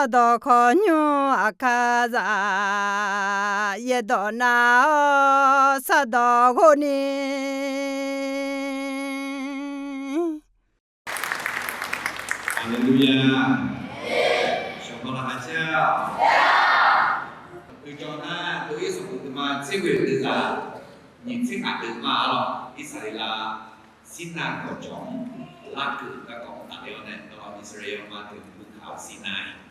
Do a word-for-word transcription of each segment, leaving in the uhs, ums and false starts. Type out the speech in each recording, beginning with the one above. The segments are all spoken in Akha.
Sardawq khawqnymr aqkar zaq, yaerdawq nav-awr sardawq ghov ni. Haleluya. Shawqmaw laqkhaq caer-a. Uiqjawq nar, Tov-ir sanqbof deuvma tser ghoeq deuvzaq nyiq tser ngaq deuvma-a lawr. Irsaqleqlav Sirnav gawqjawq-anr larkeuv garkawv tafler-awr nae, Irsaqleqlav ma deuq bukaq-eu Sirnav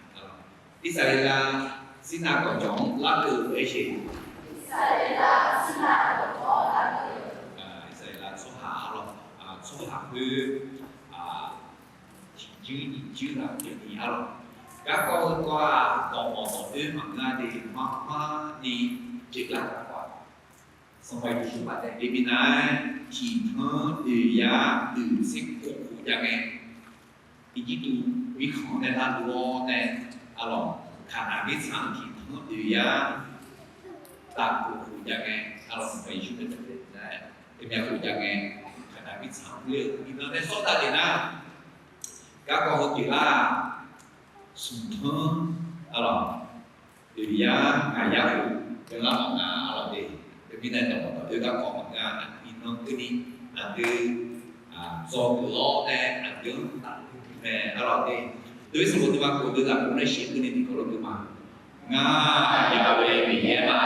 Irsaqleqlav Sirnav gawqjawq-anr larkeuv-eu aer jeq. Irsaqleqlav tsawrhaq-a lawr, tsawrhaq khoer tiqjuir nyiq juir ghaq pyeuf ni-a lawr. Garkawv heukawv-aq, dawqmawq dawqdoer maqngeur de, marmar ni pyeuflar garkawv-aq, Sanqpaq Yeqsur baqdanae minav-aer tiqtanq oeq yar oeq tser khof khof jav ngae, Irjirtuv mirkhanq-anr nae lar dov-awr nae, a lawq, Kaqnaq mirtsaq-anr tiqtanq oeq yar taf khof khof jav ngae, a lawq, Sanqpaq Yeqsur nae taqdeuq nae, heumya khof jav ngae, Kaqnaq mirtsaq-anr ler-eu iqnan nae sawr taf le nar, garkawv heu pyeuflar-aq, smq tanq, a lawq, oeq yar ngaq yar khof byanlar mawf nga-a lawq de. Teumirnae dawqmawq dawqdoer garkawv maqngeur-a, iqnan keuvni aqdui dzawgeuf-awr nae aqdui-anr tafler mae-a lawq de. Tov-ir sanqbof deuvma khof deuvzaq khof nae shif keuvni tiqkawv lof dui ma. Ngar Yahweh Miqyaer ma.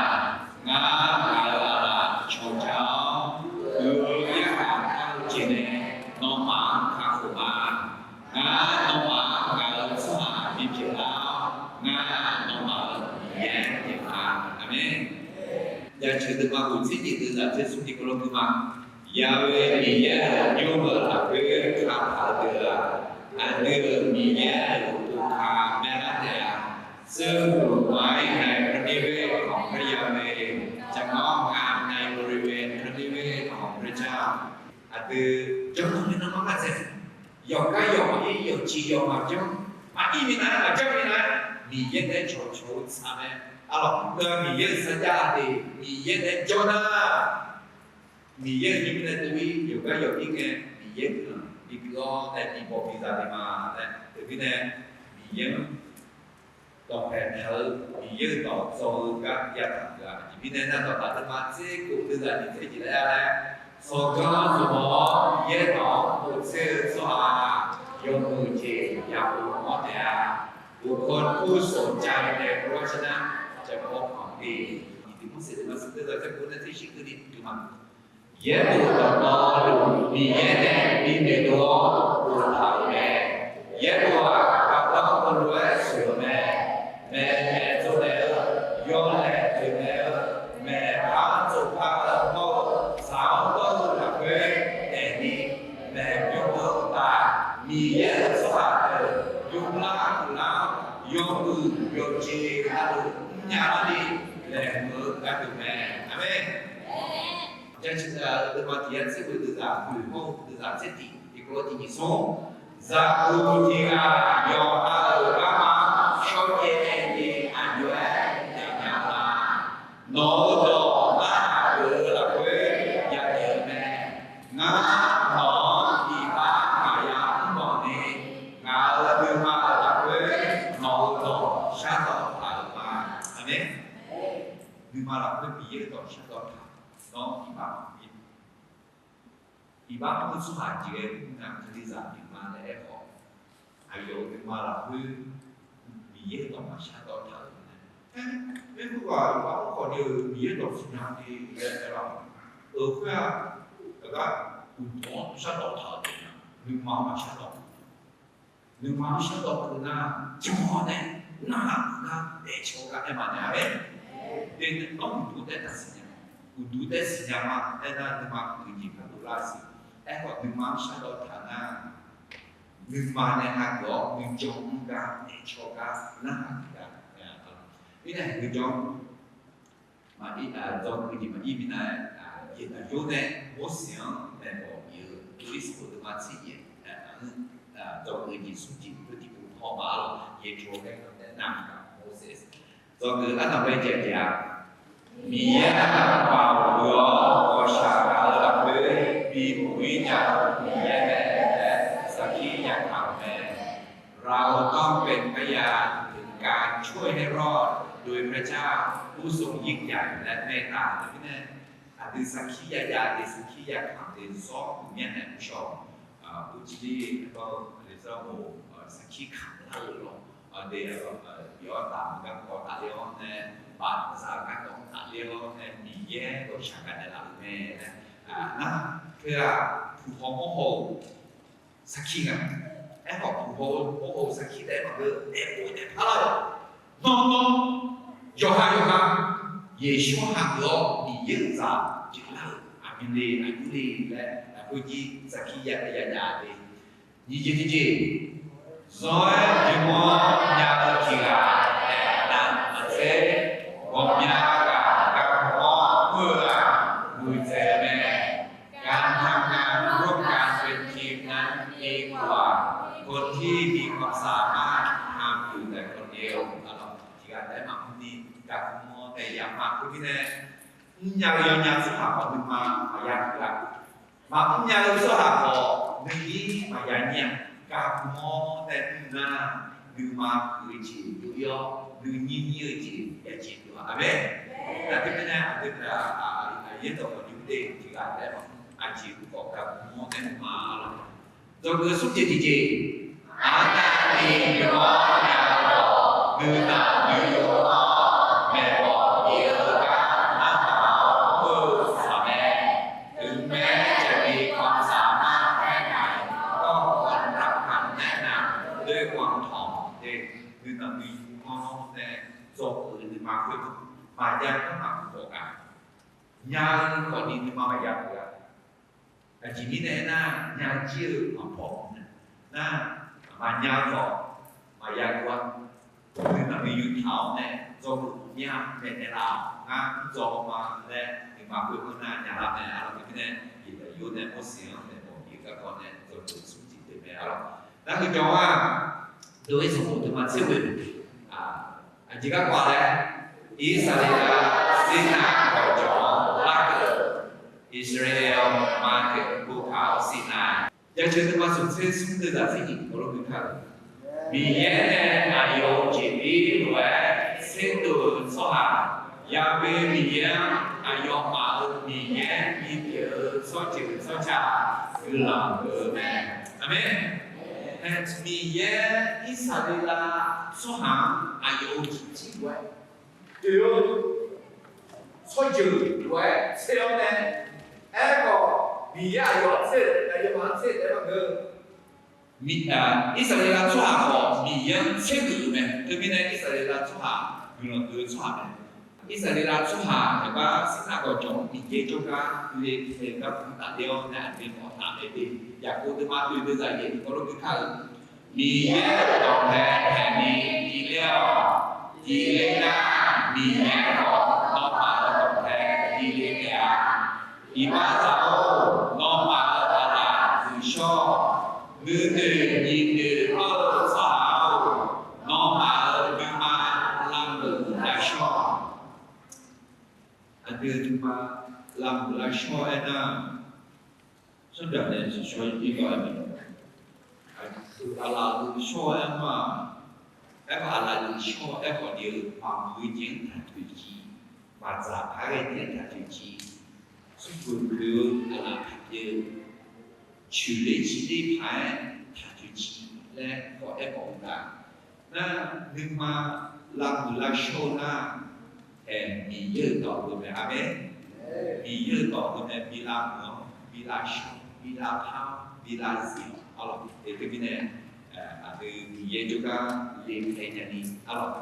Ngar ngaq-euq aqlaf cawqja-awr, guiq-eu yarkhaq kar-eu jeq nae nawmaf-anr kakhof ma. Ngar nawmaf-anr ngaq-euq tsawrhaq bipyeuf lar-awr, ngar nawmaf-euq Miqyaer pyeuf ma. Aqmeq. Yaceuq deuvma khof tser jeq deuvzaq tser smr tiqkawv lof dui ma. Yahweh Miqyaer-euq nymr-euq lafkhoer kataq-eu deuq-aq, aqdui-euq Miqyaer-euq uqkaq maerlar taef-a. ซึ่งหมู่ไม้ในพระนิเวศของพระยาเวห์ จะงอกงามในบริเวณพระนิเวศของพระเจ้า Aqdui jawrgar minav mar maqdzaeq, yawqgar yawq maqir, yawqjeq yawq maqjanr, maqir minav-aer maqjanr minav-aer, Miqyaer naeq-aer cawqcawq-eu tsaq mae. Arlawq, heu-aq Miqyaer-euq sarjax de, Miqyaer naeq-aer jawr nar, Miqyaer-euq nymr nae dov-ir yawqgar yawq-ir ngae, Miqyaer guiqlanq biguv-awr nae bibawq biza le ma laer, teumirnae Miqyaer-anr dawqpaeq taq-eu, Miqyaer-euq dawq dzaw-eu gar yataq-euq-a. Aqjeq mirnae nar, dawqdaq deuvma tser khof deuvzaq nyiq tser jeq laer-a laer, tsawrganr zmq-awr Miqyaer dawq-anr boftser-eu tsawrhaq-aq, yawmuiq jeq yaqpov-awr taef-a. บุคคลผู้สนใจในพระวจนะจะพบของดี Tiq Morseq deuvma smr deuvzaq tser khof nae tser shif keuvni dui ma. Yaerbof dawqtawvluf Miqyaer nae binoeq dov-awr boftaq-euq mae. Yaerbof-aq, khavdanr heulof-aer tsoeq-eu mae. Maeqnaeq tsovnaeq-eu, yawlaeq toeqnaeq-eu, maeqpar tsovpar-eu hawr-eu, tsaq-awr dawr-eu lafkhoer daefni maeqbymr-eu uqtaf, Miqyaer-euq tsawrhaq deuq yuflar uqlar-awr, yawmuiq yawjeq navluf mrnya larni laeqhmq-eu gharduq mae. Aqmeq. Jaceuq-eu deuvma tiq yar tser khof deuvzaq khoeq hawr-eu deuvzaq tser tiq tiqkawv tiq nyiq smr, zaqguq tiq ghaq yawqha-euq garma-anr shawrjaev ni aqjox-aer daefnya-eu ma. Nawq-euq dawq narhaq geuf-eu lafkhoer yadaef-eu mae. Ngar nawq-anr iqbax maqya mr mawf ni, ngaq-euq nuima-euq lafkhoer nawq-euq dawq shardawq taq-euq ma. Aqmeq. Nuima lafkhoer Miqyaer-euq dawq shardawq taq, nawq-anr iqbax maqya mr. Iqbax mr-eu tsawrhaq jeq ghae mr nga, Kalizaq pyeuf ma laer aerkhawf, aqyawf-euq nuima lafkhoer Miqyaer-euq dawq maqshardawr taq-euq mae. Aer, aer, khoerghaq iqbax mr khawf ni-euq Miqyaer dawq siqnya de laer aer-a. Euq khoer-aq, aqgar uqduq-anr shardawr taq-euq taef-a, nuima maqshardawr. Nuima-anr shardawr keuv nar, jan-awr nae narhaq gar daefcaw gar aer maqnaeq-a mae. Deuq-anr uqduq taef taq siqnya, uqduq taef siqnya ma aernar, nuima uiqjeq par dovlar siq. Aerkhawf nuima-anr shardawr taq nar, nuima nae hageuf-awr nuijan mr gar daefcaw gar narhaq gar. Mirnae nuijan maqir, dzawgeuf jeq maqir minav-aer, jeqdaq jov nae Morseq-anr maeqbawq bif-eu Tov-ir sanqbof deuvma tser jeq, dzawgeuf jeq smr jeq khoer tiqpov paw ma-a lawq. Yaeqcawq-aer nae nav-eu Morseq dzawgeuf arnavbae jaeq jaeq-a, Miqyaer aqmaf-euq ghawqshaq gaq-eu lafkhoer bibuq-ir nya-eu Miqyaer mae laer sarkir yataq-euq mae. เราต้องเป็นพยานถึง การช่วยให้รอดโดยพระเจ้าผู้ทรงยิ่งใหญ่และเมตตา teumirnae, aqdui sarkir yajav de, sarkir yakamq de, zawr uqmya nae mrshawq, uqcif ler-eu, aqdui sarkir kamq lar-eu lawr, de, yawf-awr taf-eu garkawv tafler-awr nae, baf za-eu garkawv tafler-awr nae, Miqyaer ghawqshaq gaqnaeq laf-euq mae laer, nar, teu-aq, puqhaw mawrhaw-euq sarkir nga. Aerkhawf, puqhaw mawrhaw-euq sarkir taef-aer maqngeur, aerkhof taef parlar-euq, nawr nawr, yawqha yawqha, Yeqsur hageuf-awr Miqyaer-euq zaq pyeuflar-euq aqmyanle aqyur le laer lafkhoer jir sarkir yajav de. Nyiq jeq tiqjeq, zanr-aer jeq mawr nya-eu tiq ghaq taef navmaqtser, ghawqmya ghaq garkawv-anr mr-eu-aq, muiqdzaeq-eu mae. การทำงานร่วมกันเป็นทีมนั้นดีกว่าคนที่มีความสามารถทำอยู่แต่คนเดียว Tiq ghaq taef-aer maqmr ni, garkawv-anr taef yamaf khoermirnae, mrnya-eu yawnya tsawrhaq khawf nuima maqya geuf-a. Maqmr nya-eu tsawrhaq khawf nuinyir maqya nyir-a. Garkawv-anr taef mr nar, nuima huiq-eu jeq dov-ir-awr, nuinyir nyir-eu jeq yajeq dov-a. Aqmeq. Nar teumirnae aqdui-aq, yaerdawq khawf nymr de tiq ghaq taef-aer maqmr, aqjeq khawf garkawv-anr taef mr ma lawr. Dzawgeuf smr jeq tiqjeq, arnavni nuima nya-eu dawq nuinanq nuiyo-anr maeqbawq bif-eu gar narhaq-awr mr-eu saqmae. ถึงแม้จะมีความสามารถแค่ไหนก็ควรรับคำแนะนำด้วยความถ่อม Nuinanq nuiyo-anr nae dzawgeuf nuima khoer maqjav-eu gar maqbawq gaq. Nya-eu khawfni nuima maqya geuf-a. Aqjeq mirnae aernar, nya jir-eu maqpaw-eu nar, maqnya-eu khawf maqya geuf-a. Nuinanq nuiyo taq-awr nae dzawgeuf ghawqmya maeqnaeq laf-awq, ngar mr dzaw ma laer nuima khoer mr nar nya lar mae. Arlawq teumirnae, iqbax yur nae Morseq-anr maeqbawq bif-eu garkawv nae dzawgeuf smr jeq deuq mae. Arlawq, nar huiqjawq-aq, dov-ir sanqbof teuma tser ghoe-eu, aqjeq garkawv laer, Irsaqleqlav Sirnar gawqjawq-anr larkeuv, Irsaqleqlav maqkeuv bokaq-awr Sirnar. Jaceuq teuma smq tser smr deuq zaq tser nyiq gawqlor gui kar-eu, Miqyaer nae aqyawf-euq jeqbir lof-aer tserdov-eu tsawrhaq, Yaqbir Miqyaer-anr aqyawfmaf-euq Miqyaer bipyeuf-eu tsawrjeuq tsawrca guiqlanq geuf-eu mae. Aqmeq. Miqyaer Irsaqleqlav tsawrhaq-anr aqyawf-euq jeqbir lof-aer pyeuf-eu tsawrjeuq lof-aer tser-awr nae, aerkhawf Miqyaer aqyawf-anr tser-euq, aqyawfmaf-anr tser-eu taef-aer maqngeur-eu, Irsaqleqlav tsawrhaq khawf Miqyaer-anr tsergeuf-euq mae. Teumirnae Irsaqleqlav tsawrhaq guiqlanq geuf-eu tsawrhaq mae. Irsaqleqlav tsawrhaq naeqbar Sirnar gawqjawq-anr Miqyaer jawrgar le tae-eu garkawv-anr tafler-awr nae aqdui mawf taf mae de. Yaqkov teuma oeq deuq zaq yaeq gawqlor gui kar-eu, Miqyaer-euq dawqpae taeqni diqler-awq. Diqler nar, Miqyaer khawf nawmaf-euq dawqpae diqle taef-a. Iqbaxzaq-or, nawmaf-euq aqlaf guiqshawr-awq. Nuinoeq nyiq noeq-eu tsawrhaq-or, nawmaf-euq nuima lavmuiq lavshawr-awq. Aqdui nuima lavmuiq lavshawr aernar, tsawrjeuq nae shawr-ir gawr-aer mae. Aqlaf guiqshawr-aer ma, aerkhawf aqlaf guiqshawr aerkhawf ni-eu maqmuiq-eu jeq-anr taq toeqciv, maqdzaq par ghae ni-anr taq toeqciv, smrkhoeq khoeq-eu aqlaf taq pyeuf-eu, coeqler ciqler paq-aer taq toeqciv laer khawf aermawf-eu nga. Nar, nuima lavmuiq lavshawr-eu nar, aer, Miqyaer-euq dawq heu mae. Aqmeq. Miqyaer-euq dawq heu mae, bi lavmuiq-awr, bi lavshawr, bi lavpar-awr, bi lavzif-awr, arlawq, teumirnae, aqdui Miqyaer jawrgar le tae nyani, arlawq,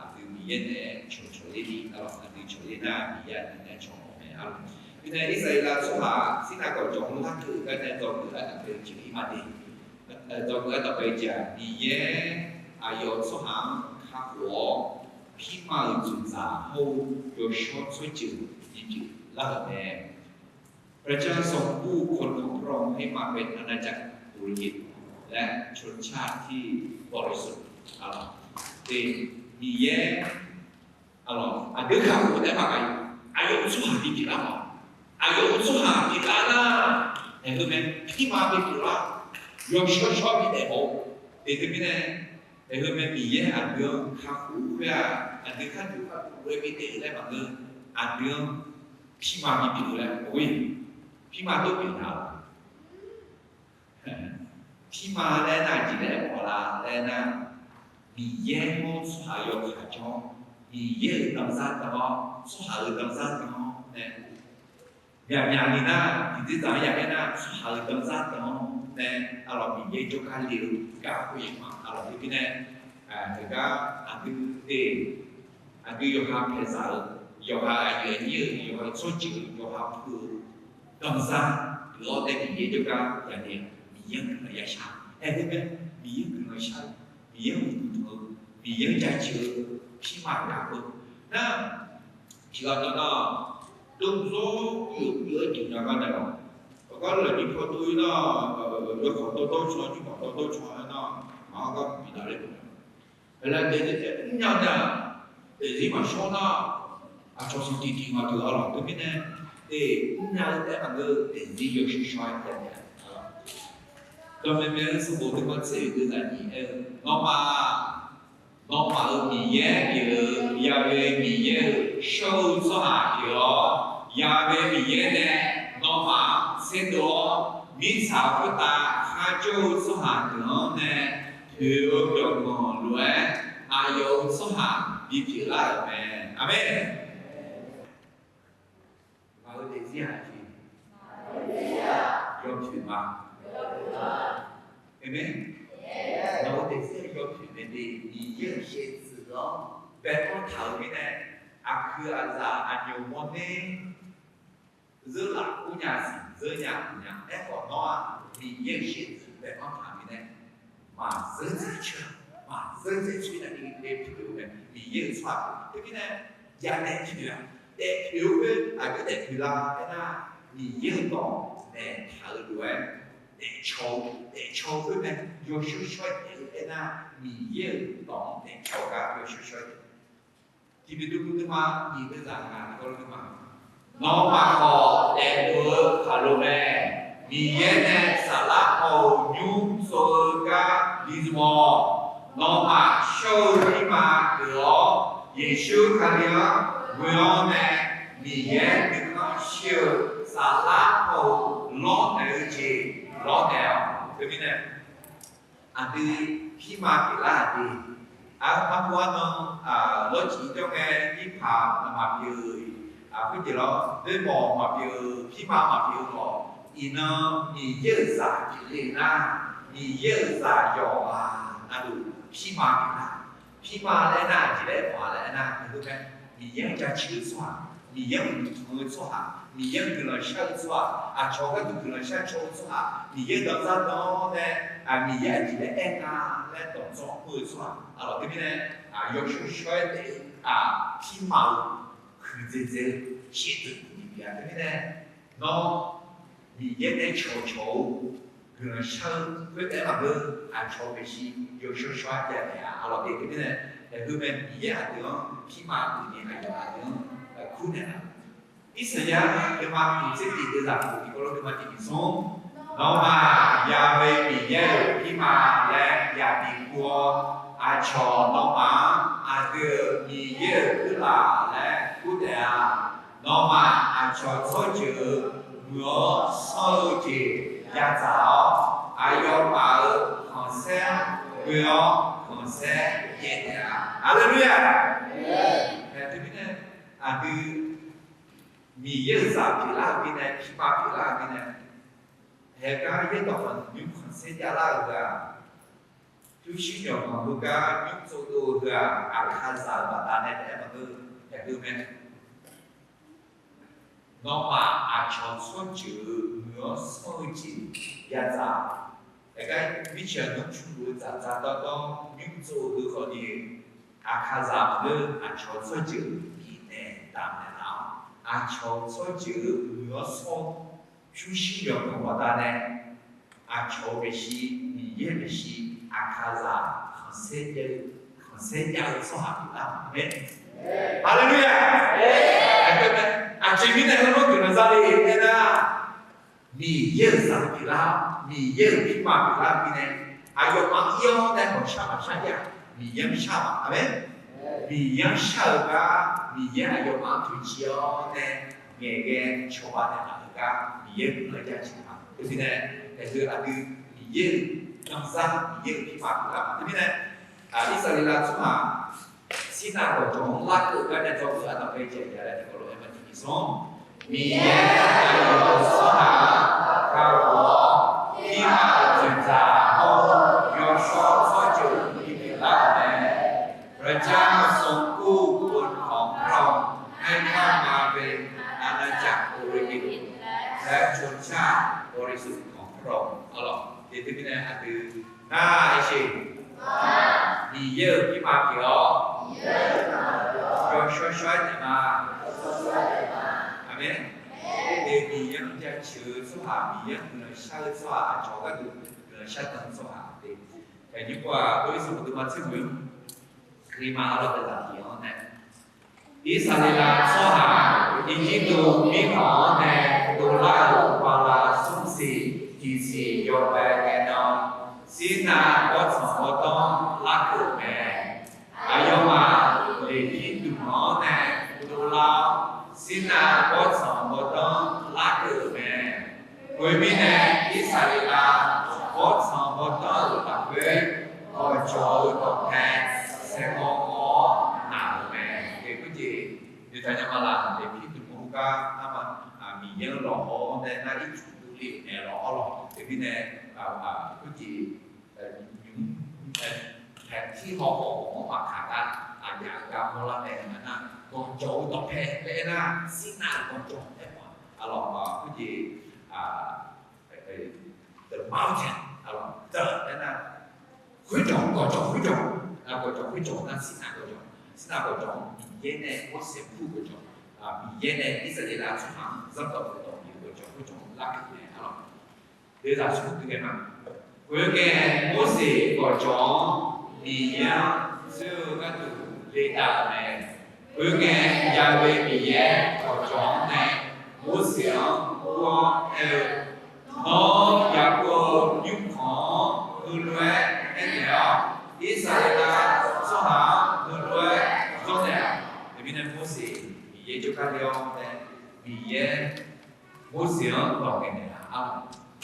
aqdui Miqyaer naeq-aer cawqcawq ler ni, arlawq, aqdui cawq ler nar Miqyaer aqdui naeq-aer cawq-awr mae, arlawq. Mirnae Irsaqleqlav tsawrhaq Sirnar gawqjawq-anr larkeuv-eu garnae dzawgeuf-eu aqdui jeq-ir ma de. Dzawgeuf-eu aqdui jeq-aq, Miqyaer aqyawf tsawrhaq-anr kakhof-awr, pirma-euq dzaqdzaq hawr-eu yawshawr tsawrjeuq bipyeuf lar-euq mae. พระเจ้าทรงผู้ค้นพบพระองค์ให้มาเป็นอาณาจักรปุโรหิตและชนชาติที่บริสุทธิ์ Miqyaer, arlawq, aqdui kakhof-eu taef-aer maqgaq, aqyawf-euq tsawrhaq bipyeuf lar ma. Aqyawf-euq tsawrhaq bipyeuf lar nar, aer-eu mae, pirma bipyeuf lar, yawshawr shawr bidaef baw-eu, teumirnae Aerkhawf mae, Miqyaer aqdui-anr kakhof-eu khoer-aq, aqdui kharduq kharduq lof-aer bi daef-eu laer maqngeur. Aqdui-anr pirma bipyeuf-eu laer, pirma dov pyeuf nar-aq, pirma laer nar-aq, aqjeq laer mawf la laer nar, Miqyaer-anr tsawrhaq yawkaq jawr-awr, Miqyaer-euq danzar dan-awr, tsawrhaq-euq danzar dan-awr nae, myaqmyaq ni nar, tiqdzer dzaq-anr ya aer nar, tsawrhaq-euq danzar dan-awr nae, arlawq Miqyaer jawrgar le-eu garkawv yawqha arlawq teumirnae, teugar aqdui te, aqdui yawqha paeqzaq-eu, yawqha aqyuif aqnyir-euq, yawqha tsawrjeuq-eu, yawqha pu-eu danzar geuf-awr nae Miqyaer jawrgar ya le-eu, Miqyaer-anr guiqlanq yashar-eu. Aerkhawf mae, Miqyaer-anr guiqlanq shar-eu, Miqyaer-anr uqduq tanq-eu, Miqyaer-anr jaceuq-eu, pirma gaq-eu nar, tiqghaq nar, dovzawr uryov uryov-aer jeq nya gar nae lawq. Aqgar lafnyir paw dov-ir nar, yawkawq dawrdawr caw, nymrkawq dawrdawr caw-aer nar, maqgar gar bidaq ler-eu. Aerlar daefzir taef mrnya nar, daefzir maqshawr nar, aqcawq sanqtiq tiq ghaq deuq arlawq teumirnae, e, mrnya-eu taef maqngeur, daefzir yawshuir shawr-aer taef mae. Dawqmaeq maeq-eu sanqbof deuq-anr tser-euq deuq zaqnyiq aer-eu, nawmaf, nawmaf-euq Miqyaer pyeuf-eu Yahweh Miqyaer-euq shawr-eu tsawrhaq pyeuf-awr, Yahweh Miqyaer nae nawmaf-anr tserdov-awr, mirtsaq khoertav kharjawr-eu tsawrhaq deuq-anr nae toeq-eu byawqganq lof-aer, aqyawf-euq tsawrhaq bipyeuf lar-euq mae. Aqmeq. Ngaq-euq daefzir-aq jeq yawpoeq ma. Aqmeq. Ngaq-euq daefzir-aq yawpoeq mae de, Miqyaer-euq shaevdzeuf-anr bae-anr taq-euq mirnae, aqkuiq aqzaf aqnyoq mawrner zeur laf ur nya siq, zeur nya uq nya. Aerkhawf nawr-aq, Miqyaer-euq shaevdzeuf bae-anr taq-euq mirnae, maqzeur dzaeq coer, maqzeur dzaeq coer nya ni daefpoeq-eu mae. Miqyaer-euq tsawrhaq teumirnae, ya daefpoeq-a. Daefpoeq-eu khoer aqjox daefpoeq la aernar, Miqyaer-euq dawq maeqtaq-eu lof-aer daefcaw-eu, daefcaw-eu khoer mae. Yawshawr shawr-aer daef-eu aernar, Miqyaer-euq dawq-anr daefcaw-eu gar yawshawr shawr-aer daef. Tiqbif dov dov dov ma, nyiq deuv zaq ngaq tiqkawv lof dov ma. Nawmaf khawf daefluf-eu khaqlo mae. Miqyaer nae saflar paw-euq nymr tsov-eu gar bi zmq-awq. Nawmaf shawr-eu pirma geuf-awr, Yeqsur Kali-anr ghoe-awr nae, Miqyaer nuikhanr shir-eu saflar paw-euq lawr naeq-eu jeq lawr naeq-awq. Teumirnae, aqdui pirma pyeuflar-aq de. Arpov arnan, lawrciq jawr ngae, irpaq maqpyeuf-eu, khoerjeq lawr, doermawf maqpyeuf-eu, pirma maqpyeuf-eu khawf, iqnan Miqyaer-euq zaq pyeufle nar, Miqyaer-euq zaq yawqghaq navluf pirma pyeuflar. Pirma laer nar, aqjeq laer mawf-a laer nar, Miqyaer-anr jaceuq-eu tsawrhaq, Miqyaer-anr uqduq tanq-eu tsawrhaq, Miqyaer-anr guiqlanq shar-eu tsawrhaq, aqcawq gharduq guiqlanq shar caw-eu tsawrhaq, Miqyaer danzar dan-awr nae, Miqyaer aqjeq laer aernar laer dawqdzawr mr-eu tsawrhaq, arlawq teumirnae, yawshawr shawr-aer daef-eu, pirma-eu huiqdzaeq dzae-eu shaevdzeuf ni pyeuf-a. Teumirnae, nawr Miqyaer nae cawqcawq-eu guiqlanq shar-eu khoertav-aer maqngeur, aqcawq-eu maeqshi yawshawr shawr-aer jav naeq-a. Arlawq daef teumirnae, aerkhawf mae, Miqyaer aqdui-anr pirma geuf ni aqyawf aqdui-anr kur naeq-a. Irsaqyar deuvma tiq tser tiq deuv zaq khof tiqkawv lof deuvma tiq nyiq smr, nawmaf Yahweh Miqyaer-euq pirma laer yaqbi kur-awr, aqcawq nawmaf-anr aqdui-euq Miqyaer-euq kuirlaf laer kur taef-a. Nawmaf aqcawq tsawrjeuq-euq muiq-awr sanr-eu jeq yadzaq-awr, aqyawfmaf-euq khanqsaer ghoe-awr khanqsaer jaev taef-a. Haleluya! Ae, teumirnae, aqdui Miqyaer-euq zaq pyeuflar-euq mirnae, pirma pyeuflar-euq mirnae, haegar yaerdawq khanqnymr khanqsaer javlar-euq heu-aq, pyurshuir myawqganq heugar nymr tsovdov-eu heu-aq, aqkaqzaq-euq baqdanae taef-aer maqngeur, haeqdeuv mae. Nawmaf aqcawq tsawrjeuq-euq muiq-awr sanr-eu jeq yadzaq. Aergar mirceuq nymr cmr luf-eu dzaqdzaq dawrdawr nymr tsov-eu heu khawf ni, aqkaqzaq maqngeur, aqcawq tsawrjeuq bifnaeq damq naeqlaf-awr, aqcawq tsawrjeuq-euq muiq-awr sanr-awr, pyurshuir myawqganq baqdanae, aqcawq-euq maeqshi, Miqyaer maeqshi, aqkaqzaq khanqsaer jav-eu, khanqsaer jav-eu tsawrhaq pyeuflar-euq mae. Haleluya! Aqjeq mirnae heulof guiqlanq za le aernar, Miqyaer-euq zaq pyeuflar, Miqyaer-euq pirma pyeuflar-eu mirnae, Aqyawfmaf-anr ir-awr nae maqshar maqshar-ir-aq, Miqyaer-anr shar-eu ma. Aqmeq. Miqyaer-anr shar-eu gar, Miqyaer aqyawfmaf-anr toeqciv-awr nae ngaeqghae cawba naeqlaf-eu gar Miqyaer guiqlanq jaceuq ma. Teumirnae, aqdui aqdui Miqyaer-euq danzar, Miqyaer-euq pirma pyeuflar ma. Teumirnae, Irsaqleqlav tsawrhaq Sirnav gawqjawq-anr larkeuv-eu gar nae dzawgeuf-eu ardanq bae jaeq ya laer tiqkawv lof-aer maqtiq bifsanr. Miqyaer aqyawf-euq tsawrhaq-anr kakhof-awr, pirma-euq dzaeqdzaq hawr-eu yawshawr tsawrjeuq bipyeuf lar-euq mae. พระเจ้าทรงกู้บุญของพระองค์ให้ข้ามาเป็นอาณาจักรโอเรกินและชนชาติบริสุทธิ์ของพระองค์ Arlawq, teumirnae aqdui nar-aer sheq. Miqyaer-euq pirma pyeuf-awr, yawshawr shawr-aer taef ma. Aqmeq. Miqyaer-anr jaceuq-eu tsawrhaq, Miqyaer-anr guiqlanq shar-eu tsawrhaq, aqcawq gharduq guiqlanq shar dan-eu tsawrhaq te. Aqnyir pov-aq, Gawrliqtu sanqbof deuvma tser ghoeq-anr, Kalizaq arlawq deuq zaq tiq-anr nae, Irsaqleqlav tsawrhaq Irjirtuv mirkhanq-anr nae dovlar-euq bala smr siq tiq siq yawbae ngae nan, Sirnav gawrtsanq gawrdanr larkeuv-euq mae. Aqyawfmaf Leqpir dmq-anr nae dovlar-awr, Sirnav gawrtsanq gawrdanr larkeuv-euq mae. Khoermirnae, Irsaqleqlav gawrtsanq gawrdanr-euq lafkhoer gawqjawq-eu dawqpae saeqkawv kawv-awr naq-euq mae. Khoerjeq, noeqtaq nya ma laf, Leqpir dmq-eu gar arma, Miqyaer-anr lawqhaw-awr nae nar ircuf dovle-euq mae lawq. Arlawq, teumirnae, khoerjeq, nymq, paeqtir hawkhawf-anr maqkaq gar, aqyaf-eu gar mawrlar nae nar, gawqjawq-eu dawqpae laer aernar, Sirnav-euq gawqjawq aer-awq. Arlawq, khoerjeq, the mountain, arlawq, the aernar, khoerjawq, gawqjawq khoerjawq, gawqjawq khoerjawq nar Sirnav gawqjawq, Sirnav gawqjawq-anr Miqyaer nae Morseq kur gawqjawq, Miqyaer nae Irsaqleqlav tsawrhaq-anr zanrdawq dawq-eu gawqjawq khoerjawq-anr larkeuv mae. Arlawq, deuqzaq smr dui ghae ma. Khoerngae, Morseq gawqjawq-anr Miqyaer-anr zoer-eu gharduq ledav-euq mae. Khoerngae, Ya'we Miqyaer gawqjawq-anr nae Morseq-anr ur-awr aer-eu, Nawr Yaqkov-eu nymrkhanq-anr heulof-aer aernaeq-awr, Irsaqleqlav tsawrhaq-anr heulof-aer zanrnaeq-awq. Teumirnae Morseq Miqyaer jawrgar le-awr nae, Miqyaer Morseq-anr lawq ngaeqnaeq-a.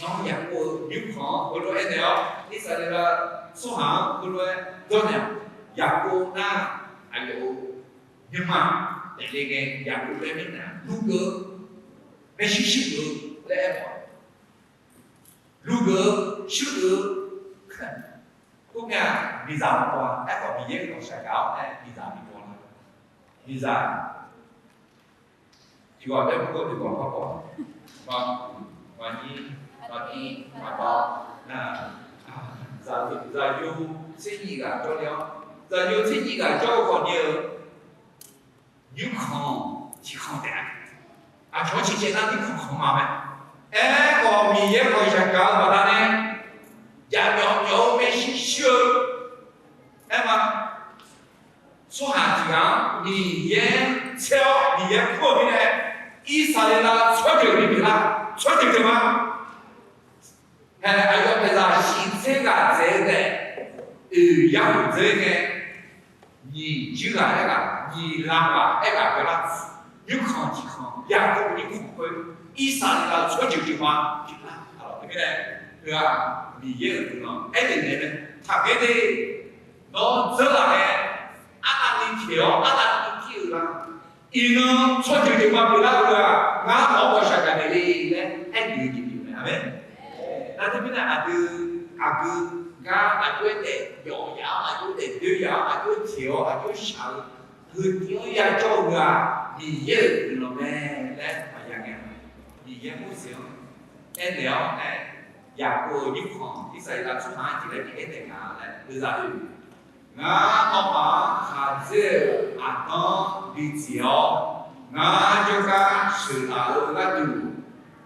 Nawr Yaqkov-eu nymrkhanq-anr heulof-aer aernaeq-awr, Irsaqleqlav tsawrhaq-anr heulof-aer zanrnaeq-awq. Yaqkov nar aqyawf-euq nymrma, daefle ngae Yaqkov laer mirnae lurgeuf-eu, maershuir shuir geuf-eu laer aermawf-a. Lurgeuf-eu, shuir geuf-eu. Khoerngae-aq, miqzaq maqbaw-a. Aerkhawf Miqyaer-euq ghawqshaq gaq-awr nae miqzaq bibaw lar. Miqzaq tiqghaq bae maqgawr deuq ghawq par baw, maqkuq, maqnyir, maqpir, maqbaw nar, zaqyo tser nyiq ghaq jawrle-awr, zaqyo tser nyiq ghaq jawr-eu khawf ni-eu nymrkhanq tiqkhanq taef-a. Aqcawq-anr caevcaev nar nymrkhanq khanq ma mae. Aerkhawf Miqyaer ghawqshaq gaq-eu baqdanae, jaqmyawf myawf-eu maershuir shuir-eu aer ma. Tsawrhaq tiq ghaq-anr Miqyaer tsaer-awr Miqyaer kur-eu mirnae, Irsaqleqlav tsawrjeuq bipyeuf lar, tsawrjeuq jeuq ma. Hae, aqyawf paeqzaq shiq tser ghaq dzaeq-eu taef, oeq yarhmq dzeur ngae, nyiq juir ghaq aer ghaq, nyiq lam ghaq aer ghaq pyeuflar. Nymrkhanq tiqkhanq, Yaqkov nymrkhanq khoer, Irsaqleqlav tsawrjeuq jeuq ma pyeuflar. Teumirnae, heu-aq, Miqyaer-euq guiqlanq aernaeq naeq mae. Taqgaer de, nawr dzeurlaf nae arnavni pyeuf-awr arnavni pir-eu lar. Iqnan tsawrjeuq jeuq ma pyeuflar-eu-aq, ngar nawq-anr ghawqshaq gaq naeq le laer aernaeq-eu jeq pyeuf mae. Aqmeq. Nar teumirnae aqdui, aqgeu gar aqjox-aer taef yawf yaf-awr, aqjox-aer taef doer yaf-awr, aqjox-aer teq-awr, aqjox-aer shaq-eu heu tiv-anr yajawr-eu heu-aq, Miqyaer-euq guiqlanq mae laer maqya ngae-a. Miqyaer Morseq-anr aernaeq-awr nae, Yaqkov-euq nymrkhanq Irsaqleqlav tsawrhaq-anr jeq laer bi aernaeq nga laer deuqzaq oe. Ngar nawmaf-anr khaqdzer-euq aqdanr bi dziq-awr, ngar jawrgar sheuqlaf-eu gharduq,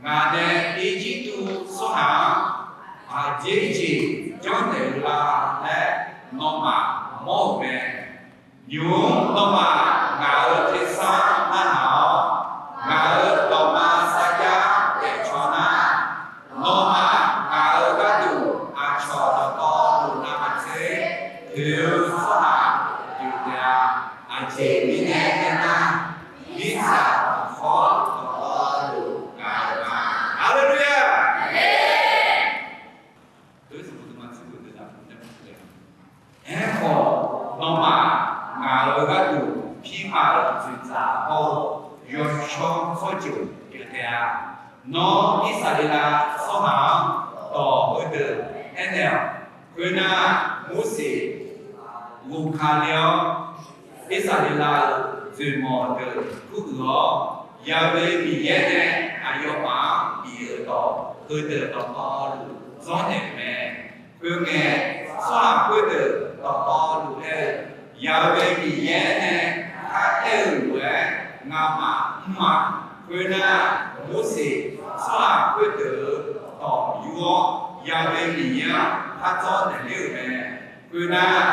ngaq nae Irjirtuv tsawrhaq-anr aqjeq jeq janrnaeq-eu la laer nawmaf mawr-euq mae. Nymq-mr nawmaf ngaq-euq tersar narhaq-awr, ngaq-euq dawqma sarjax daefcaw nar, nawmaf ngaq-euq gharduq aqcawq dawqtawvluf Toeq-eu tsawrhaq pyeuf taef-a. Aqjeq mirnae aernar, mirtsaq tanqkhawr dawqtawvluf gaq-euq ma. Haleluya! Aerkhawf, nawmaf ngaq-euq gharduq pirma-euq dzoeqdzaq hawr-eu yawshawr tsawrjeuq pyeuf taef-a. Nawr Irsaqleqlav tsawrhaq-anr dawq heudeuq aernaeq-awq. Khoernar, Morseq ghofka le-awr, Irsaqleqlav-euq dzoeqmawq deuq kuruiq-awr, Yawqha Miqyaer nae aqyawfmaf-anr bif-euq dawq heudeuq dawqtawvluf dzawrnaeq-euq mae. Khoerngae, tsawrhaq khoerdeuq dawqtawvluf aer-eu, Yawqha Miqyaer nae kharaer-eu lof-aer ngamaf mr-a. Khoernar, Morseq tsawrhaq khoerdeuq-euq dawq yur-awr, Yawqha Miqyaer-anr khar dzawrnaeq ler-euq mae. Khoernar,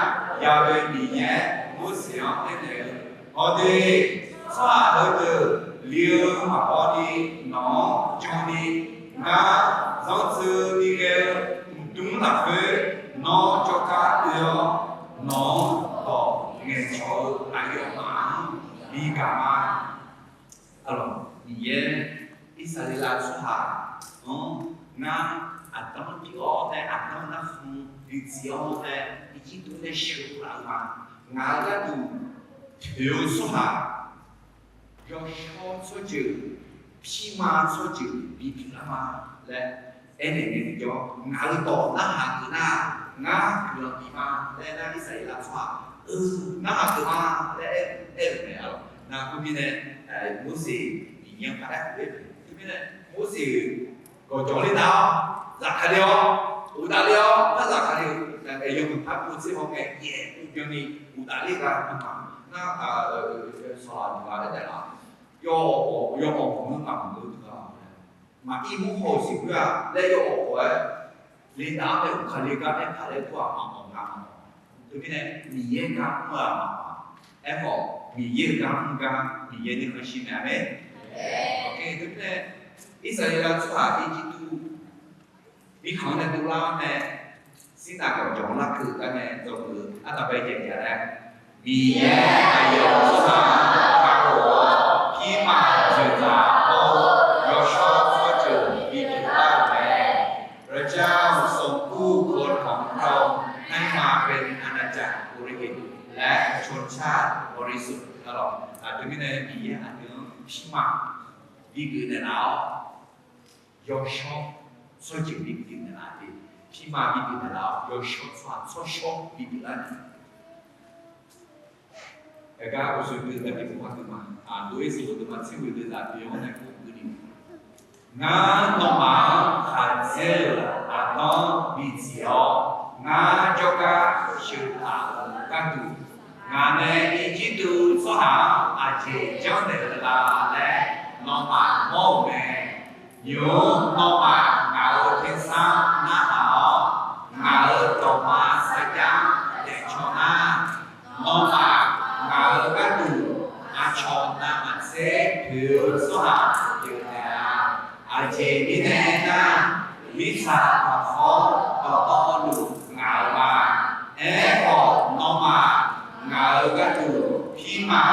Yawqha Miqyaer Morseq-anr aernaeq-eu, Hawde, tsawrhaq heudeuq li-eu maqbaw ni nawq-anr janni, ngar zanrtsuini ghae-eu mqdmr lafkhoer nawr jawrgar oe-awr, nawq-anr dawq ngaeqcawq-eu aqyawfmaf-anr bigaq ma. Aqlawq, Miqyaer Irsaqleqlav tsawrhaq-anr, ngar aqdanr pyeuf-awr nae, aqdanr narkhan bidziq-awr nae, Irjirtuv nae sheuqlaf-eu ma. Ngaq-euq gharduq toeq-eu tsawrhaq, yawshawr tsawrjeuq, pirma tsawrjeuq bipyeuf lar ma laer aernaeq ngae tiqjawr, ngaq-euq dawq narhaq geuf nar, ngar guiqlanq bif ma laer nar, Irsaqleqlav tsawrhaq-eu narhaq geuf ma laer aer-eu mae. Aqlawq, nar khoermirnae, Morseq Miqyaer-anr paq-aer khof-aer mae. Khoermirnae, Morseq gawqjawq ler taf-awr, zafkale-awr, uqdaf le-awr, par zafkale-eu, yawmuiq par pov tser haw ngae, yaeq pov byanni uqdaf ler gar ma. Nar, sawqlaq duq-a laer taef-a. Yawawq, yawawq maqngeur maqngeur-eu duq-a. Maqir mawrhaw-euq siqbuir-aq laer yawawq khawf-aer, le taf-awr nae uqkale gar aertaq laer kur-aq maqmawf nga maqmawf. Teumirnae, Miqyaer gar mr-aq maqmawf. Aerkhawf, Miqyaer-euq gar mr gar Miqyaer nuikhanr shir mae. Aqmeq. Teumirnae, Irsaqleqlav tsawrhaq Irjirtuv mirkhanq-anr nae dovlar-awr nae, Sirnav gawqjawq-anr larkeuv gar nae dzawgeuf-eu ardanqbae jaeq jaeq laer, Miqyaer aqyawf-euq tsawrhaq-anr kakhof-awr, pirma dzoeqdzaq hawr-eu yawshawr tsawrjeuq bipyeuf lar-euq mae. พระเจ้าทรงผู้โผล่ของพระองค์ให้มาเป็นอาณาจักรบริสุทธิ์และชนชาติบริสุทธิ์ Aqlawq, teumirnae Miqyaer aqdui-anr pirma bigeuf naeqlaf-awr, yawshawr tsawrjeuq bipyeuf naeqlaf-a. Pirma bipyeuf naeqlaf-awr, yawshawr tsawrhaq tsawrshawr bipyeuf lar naeq-a. Aqgar uqshoe deuq daqbif mawr-a deuq ma. Aqdui-aer siqloq deuq ma tser ghoeq deuq daqbif-anr nae ghoeq ni, Ngar nawmaf-anr khaqdzer-euq aqdanr bidziq-awr, ngar jawrgar sheuqtaq-euq gharduq, ngaq nae Irjirtuv tsawrhaq-anr aqjeq janrnaeq-euq la laer nawmaf mawr-euq mae. Nymq-mr nawmaf ngaq-euq tersar narhaq-awr, ngaq-euq dawqma sarjax-anr daefcaw nar, nawmaf ngaq-euq gharduq aqcawq navmaqtser poeq-eu tsawrhaq pyeuf taef-a. Aqjeq mirnae aernar, mirtsaq tanqkhawr dawqtawvluf ngaq-euq ma. Aerkhawf, nawmaf ngaq-euq gharduq pirma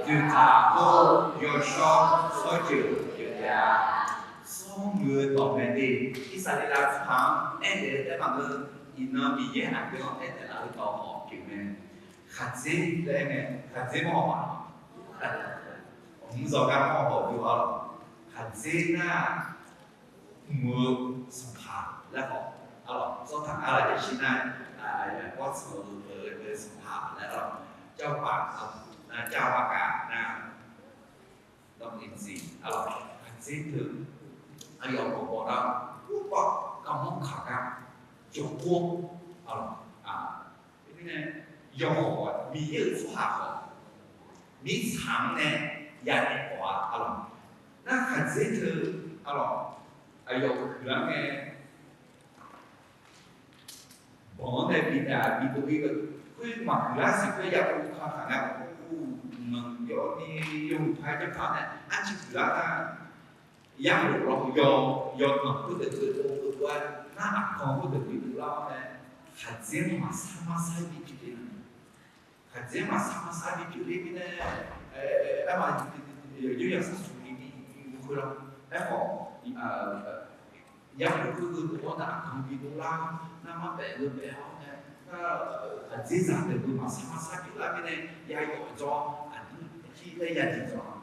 dzoeqdzaq hawr-eu yawshawr tsawrjeuq pyeuf taef-a. Tsawrmuiq-eu dawq mae de, Irsaqleqlav tsawrhaq-anr aernaeq-eu taef maqngeur. Iqnan Miqyaer aqdui-anr aernaeq laf-eu dawq khawf pyeuf mae. Khaqdzer laer aer ngae, khaqdzer mawr haw ma. Mqzawq gar mawr haw-eu dui-awr, khaqdzer nar, mq-eu sanqpaq laer haw. Aqlawq, sawrtaq ngar laf jaqshir nar, gawrtsanq-eu sanqpaq laer aqlawq, jawrpaq, jawrpaq gaq nar, dawq-iq ziq aqlawq, khaqdzer teu, aqyawf mawq bawq nar, urpawr kavmawr kaq gar jawrgor, aqlawq, teumirnae yawqghaq Miqyaer-euq tsawrhaq khawf, mirtsaq-anr nae yadaef khawf-a aqlawq, nar khaqdzer teu aqlawq, aqyawf huiqlar ngae, banq-anr nae bidaq bidov-ir-eu, khoer maqhuiqlar siq khoer yaqkov kakaq nar, mq yawf ni yawhuiq paq-aer janrpaq nae arciv huiqlar nar, yarlof lawr yaw, yawtanq khoerdeuq keuvdov-aer nar, aqkanq khoerdeuq bidov lar-awr nae, Khaqdzerzaq maqsar marsar bipyeuf le-a. Khaqdzerzaq maqsar marsar bipyeuf le mirnae, aerma, yawqjeq yawqsar smq ni ni khoerlar. Aerkhawf, yamawr khoergeu dov-awr nar, aqganq bidov lar, narmar paef-eu paef-awr nae, khaqdzerzaq deuq-eu maqsar marsar pyeuflar mirnae, yayawf jawr, aqdui aqkir laer yadiq jawr-a.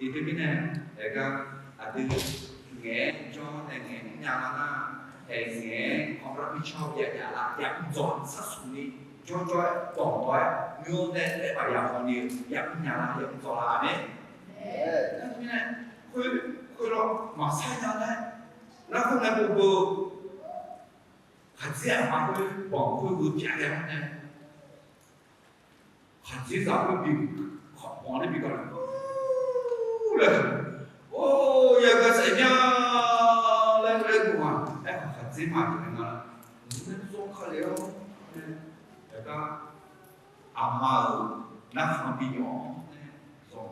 Iqdui mirnae, aergar, aqdui ngaeq-aer jawr nae ngaeq mrnya lar nar, haeq ngaeq-aer kawqmawr mirtsawr yayaf lar, yamr dzaw-a, sar smq ni jawrjawr-aer dawqdawq-aer nymr nae laer baf yaqhaw ni-eu yamrnya lar, yamr dzaw lar-a nae. Aernar mirnae, khoer, khoerlof maqsar nya laer, narkhoer nae bov beu, khaqdzer aqma khoer banq khoer heu pyav ghae-awr nae, khaqdzerzaq khoer bi, kawqbanq nae bi gaq laer, laer, or, yagaq saef mya laer laer gu-aq, aerkhawf khaqdzer maqpyeuf-a nga, mq nae zawr ka le-awr nae, aergar, aqma-euq narkhan bi yawf-awr nae, zawr,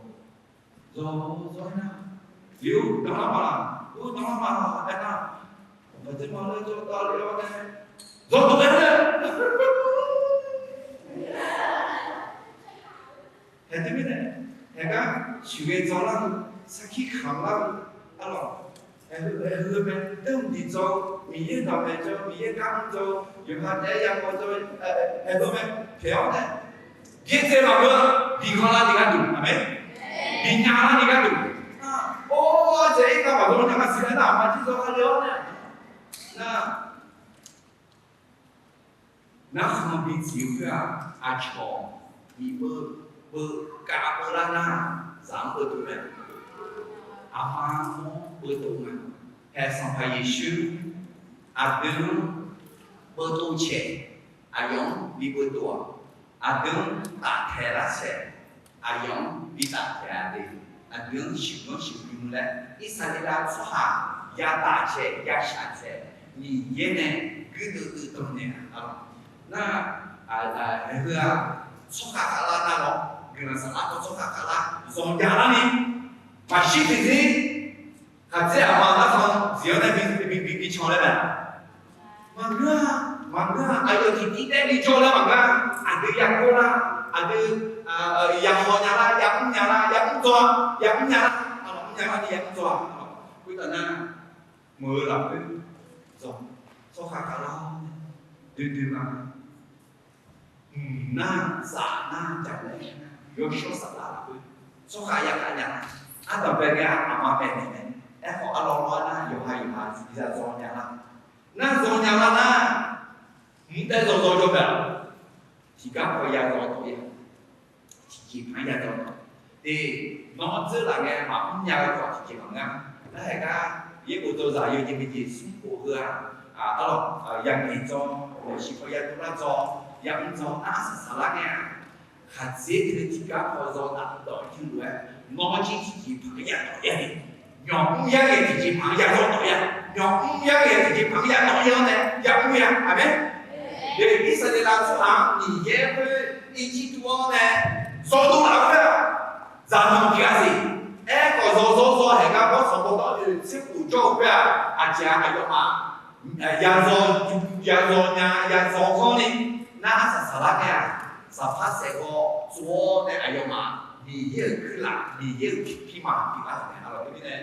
zawr, zawr-aer nar, zir-or danlar ma laq, or danlar ma laq aernar, khaqdzer ma laer jawr davle-awr nae, zawr dov-aer nae, haeq teumirnae, haeq gar siqghae dzawlar-eu, sarkir kamq lar-eu, arlawq, haeq heu, haeq heu mae, deuq diq dzaw-eu, Miqyaer dawq maeq dzaw-eu, Miqyaer gar mr dzaw-eu, yawqha taef-aer ya kawv dzaw-eu, haeq heu mae, pyaeq-awr nae, byaerdzae maqngeur, bi ghanrlar ni gharduq, aqmeq, bi nyalar ni gharduq, or, dzaeq-ir gar maqdawr nya-a siq laer nar, aqma jir dzaw ka le-awr nae, nar, narkhan bi dziq-eu khoer-aq, aqcawq bif beu, beu kav beular nar, zaq-anr beutov mae. Aqma-anr beutov nga. Haeq Sanqpaq Yeqsur aqdui-anr beutov caeq, aqyawf-anr bi beutov-awq. Aqdui-anr taftaeq lar caeq, aqyawf-anr bi taftaeq-a de. Aqdui-anr sheuqghanr sheuqghanr laer, Irsaqleqlav tsawrhaq yadaq caeq yashaq caeq, Miqyaer nae guirdeuv deuv danq naeq-a lawq. Nar, haeq heu-aq, tsawrhaq khavlar nar lawr, guiqlanq saflar paw tsawrhaq khavlar zanqdaq larni, maqshir tiqzir, khaqdzer aqma narkhan dziq-awr nae bi, bi, bi, bi can laer mae. Maqngeur-a, maqngeur-a, aqyawf tiqtiv taev bijawr laer maqngeur-a, aqdui yagawr lar, aqdui, yaqhaw nya lar, yamr nya lar, yamr dzaw-a, yamr nya lar, aqlawq mrnya lar ni yamr dzaw-a, khoertav nar, meuq-eu lafkhoer, dzaw, tsawrhaq khavlar-awr nae, doe doe ma, mq nar, zaf nar, jaqlaer nar, yawshawr saflar lafkhoer, tsawrhaq yagaq nya lar, ardanqbae ghae-a aqma maeqnaeq mae, aerkhawf arlawr lawr-aer nar yawqha yawqha tiqjeq za dzaw nya lar, nar dzaw nya lar nar, mq taev dzaw dzaw jawr mae-aq, tiqgar paw ya dzaw dawq-ir-a, tiqjeq panq ya dzaw dawq-ir. Nawr dzeur laf ngae maqmr nya-eu dawq tiqjeq maqngeur-a. Nar haeq gar yaerbof dzaw zaq yawjeq maeqjeq smr khof heu-aq, arlawq, ya ngaeq dzaw, siqpaw ya dovlar dzaw, yamr dzaw, arsaq saqlar ngae-aq, khaqdzer teu tiqgar paw zaw taf dawq-ir teulof-aer, nawr jir tiqjeq panq ya dawq-ir-a ni. Myawqmr yar ngaeq tiqjeq panq ya dawq dawq-ir-a. Myawqmr yar ngaeq tiqjeq panq ya dawq-ir-awr nae yamr ya. Aqmeq. Irsaqleqlav tsawrhaq-anr Miqyaer khoer Irjirtuv-anr nae zawdov laf-eu khoer-aq, zaqnanq tiq ghaq siq. Aerkhawf zawdzaw zaw haeq gar bawrtsanq bawdawr oe tserkhof jawr-eu khoer-aq, aqjeq-aq aqyawfmaf yadzaw, yadzaw nya, yadzaw ghanr ni, nar arsaq saqlar ngae-aq, saqpar saef ghaw tsov-awr nae aqyawfmaf Miqyaer-euq kuirlaf, Miqyaer-euq pirma pyeuflar-euq mae. Arlawq teumirnae,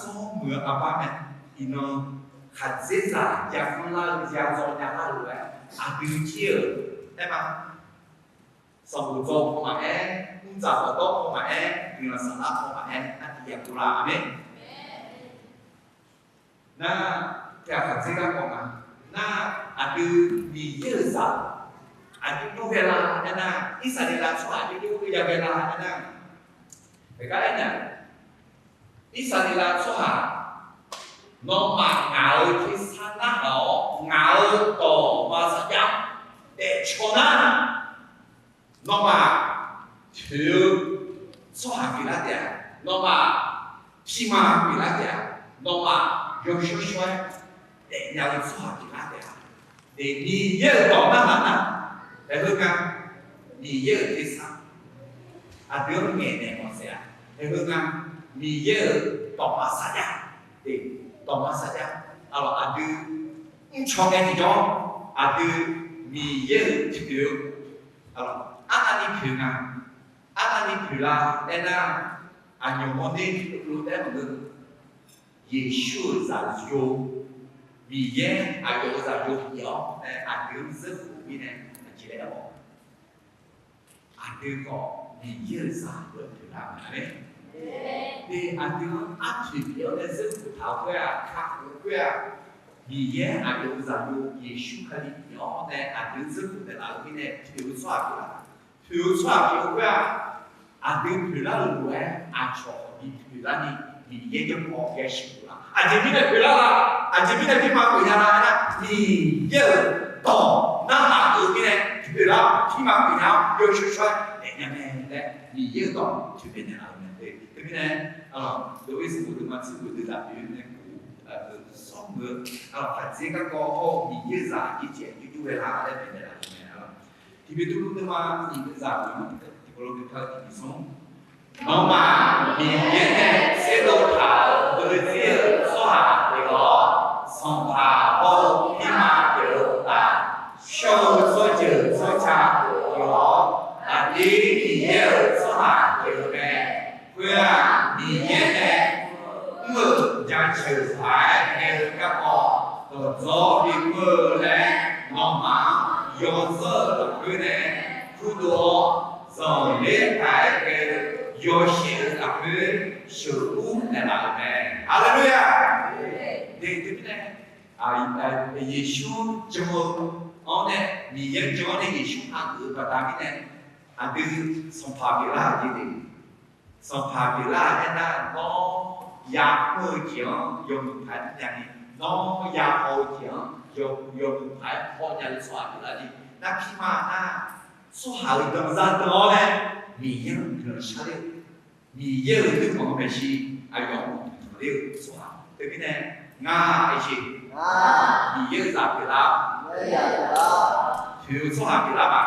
sawr muiq-eu arbar mae. Iqnan khaqdzerzaq yaghanr lar-eu yadzaw nya lar-eu lof-aer aqdui jir-euq aer ma. Sanqbof dzaw paw maqaer, mrdzaq khawf dawr paw maqaer, guiqlanq saflar paw maqaer, artiv yadov la. Aqmeq. Nar, tiqghaq khaqdzer garkawv nga. Nar, aqdui Miqyaer-euq zaq aqjox jov ghae la aernar, Irsaqleqlav tsawrhaq aqjox jov ya ghae la aernar, aqgar aernar, Irsaqleqlav tsawrhaq, nawmaf ngaq-euq tersar narhaq-awr ngaq-euq dawq maqsar jav-a daefcaw nar, nawmaf toeq-eu tsawrhaq pyeuflar taef-a. Nawmaf pirma pyeuflar taef-a. Nawmaf yawshawr shawr-aer daefnya-eu tsawrhaq pyeuflar taef-a. Miqyaer-euq dawq narhaq nar, haeq heu nga, Miqyaer-euq tersar aqdui-anr ngaeqnaeq mawq saef-a. Haeq heu nga, Miqyaer-euq dawq maqsar jav, dawq maqsar jav. Arlawq aqdui mrcaw nae tiqjawr-awr, Aqdui Miqyaer-euq toeq-eu, arnavni poeq nga, arnavni poeq la aernar, aqnyawq mawrner lov taef-aer maqngeur. Yeqsur-euq zaqyo, Miqyaer aqyawf-euq zaqyo bif-awr nae aqdui-anr zeurkhof-eu mirnae aqjeq laer aer-awq. Aqdui khawf Miqyaer-euq zaqyo-aer poeqlar-eu mae. Aqdui-anr arpoeq bif-awr nae zeurkhof taq-eu khoer-aq, kakhof-eu khoer-aq, Miqyaer aqyawf-euq zaqyo Yeqsur Kali bif-awr nae aqdui-anr zeurkhof taef laf-eu mirnae poeq-eu tsawrhaq pyeuflar. Poeq-eu tsawrhaq pyeuf-eu khoer-aq, aqdui poeqlar-euq lof-aer aqcawq khawf bi poeqlar ni Miqyaer jawrpaw yaer sheuq-eu la. Aqjeq mirnae poeqlar la, aqjeq mirnae pirma pyeufnya la aernar, Miqyaer-euq dawq narhaq-eu mirnae poeqlar, pirma pyeufnya-awr yawshawr shawr-aer daefnya mae laer Miqyaer-euq dawq toeqmaeq naeqlaf-eu mae. Teumirnae, dawq-ir sanqbof deuq ma tser bof deuq zaq pyeuf-eu nae kof-eu, sawr-eu, khaqdzer garkawv hawr-eu Miqyaer-euq zaq jeqjeq jur jur ghae la laer pyeufnaeq laf-eu mae. Tiqbeqtuvluv deuq ma nyiq deuq zaq pyeuf-eu, tiqkawv lof-aer kar-eu tiqnyir smr. Nawmaf Miqyaer nae tserdov taq-euq heuzir-euq tsawrhaq pyeuf-awr, sanqpaq hawr-eu pirma pyeuf-eu uqtaf, shawr-eu tsawrjeuq tsawrca pyeuf-awr, aqdir Miqyaer-euq tsawrhaq pyeuf-eu mae. Khoer-aq, Miqyaer nae mr-euq jaceuq paq-aer ghae-eu garkawv dawqdzawr bimr-eu laer, nawmaf-anr yawzanr-euq lafkhoer nae kurdov-awr, zanqler paq-aer ghae-eu yawshaef-euq lafkhoer sheuqur naeqlaf-euq mae. Haleluya! Teumirnae, Yeqsur jan-eu-anr nae, Miqyaer jan-anr nae Yeqsur hageuf-eu baqda mirnae, aqdui sanqpaq pyeuflar-euq jeq de. Sanqpaq pyeuflar-euq aernar, nawr ya mr-eu jeq-anr yawmuiq paq-aer mrnya ni, nawr ya haw-eu jeq-anr yawmuiq paq-aer hawnya-eu tsawrhaq pyeuflar ni, nar pirma nar, tsawrhaq-euq danqza danq-awr nae Miqyaer-anr guiqlanq sharler-eu, Miqyaer-euq nuirmanq-anr maeqshi aqyawf-anr guiqlanq ler-eu tsawrhaq. Teumirnae, ngar aerjeq, Miqyaer-euq zaq pyeuflar-awr, toeq-eu tsawrhaq pyeuflar ma,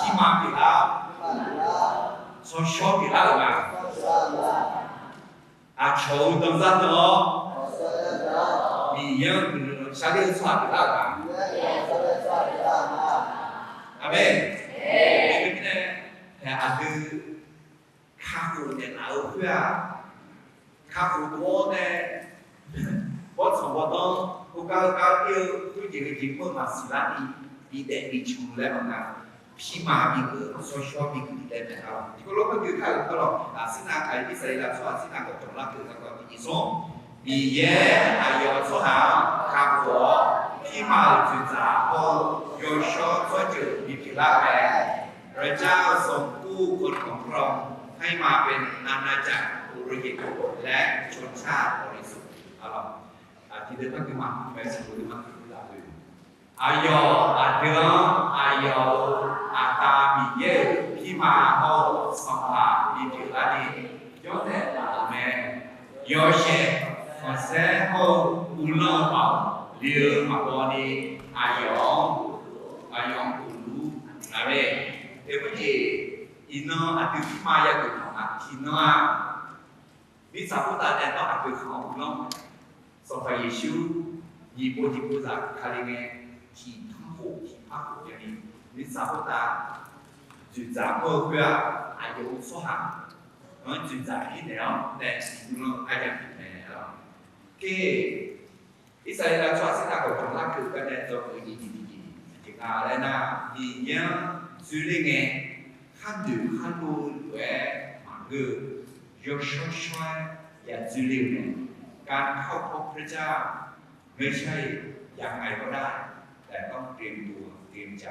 pirma pyeuflar-awr, tsawrshawr pyeuflar-euq ma, aqcawq-euq danqza danq-awr, Miqyaer-anr guiqlanq sharler-eu tsawrhaq pyeuflar-euq ma. Aqmeq. Teumirnae, aqdui kakhof naeqlaf-eu khoer-aq, kakhof dov-awr nae bawrtsanq bawrdanr, heugar heugar ir-eu khoerjeq heujeq mr-eu maqsiq lar ni, bidaef bican laer maqnga. Pirma bigeuf, tsawrshawr bigeuf laer maeq-a lawq. Tiqkawv lof-aer gui kar-euq arlawq, aqsirnav aqyuif Irsaqleqlav tsawrhaq sirnav gawqjawq larkeuv garkawv tiqjeq smr. Miqyaer aqyawf tsawrhaq-anr kakhof-awr, pirma-euq dzoeqdzaq hawr-eu yawshawr tsawrjeuq bipyeuf lar-eu mae. พระเจ้าทรงกู้คนของพระองค์ให้มาเป็นอาณาจักรบุรพาจารย์ และชนชาติบริสุทธิ์ Aqdui deuq par gui ma, maeqshi deuq ma, aqyawf aqdui-anr aqyawf-euq Aqda Miqyaer-euq pirma hawr-eu sanqpaq bipyeuf lar ni, jawrnaeq laf-euq mae. Yawshaef khanqsaer hawr-eu uvlanr-eu baoq li-eu maqbaw ni, aqyawf-anr, aqyawf-anr uqlur laf-eu mae. Teumirnae, iqnan aqdui pirma yageuf taq-aq tiqnan-aq, mirtsaq khoertav nae nawr aqdui khanq-anr uvlanr. Sanqpaq Yeqsur nyiq pov tiqpov zaq Kali ngae, tiqtanr khof tiqpar khof jav ni, mirtsaq khoertav dzoeqdzaq mr-eu khoer-aq, aqyawf-euq tsawrhaq-anr dzoeqdzaq ir naeq-awr nae tiqnan arya pyeuf mae-a. Khe, Irsaqleqlav tsawrhaq sirnav gawqjawq larkeuv gar nae dzawgeuf nyiq nyiq tiqjeq nga laer nar, Miqyaer-anr dzoerler ngae, kharnoeq kharlov-eu lof-aer maqngeur-eu, yawshawr shawr-aer ya dzoerler-eu mae. การเข้าพบพระเจ้า ไม่ใช่ยังไงก็ได้ แต่ต้องเตรียมตัว เตรียมใจ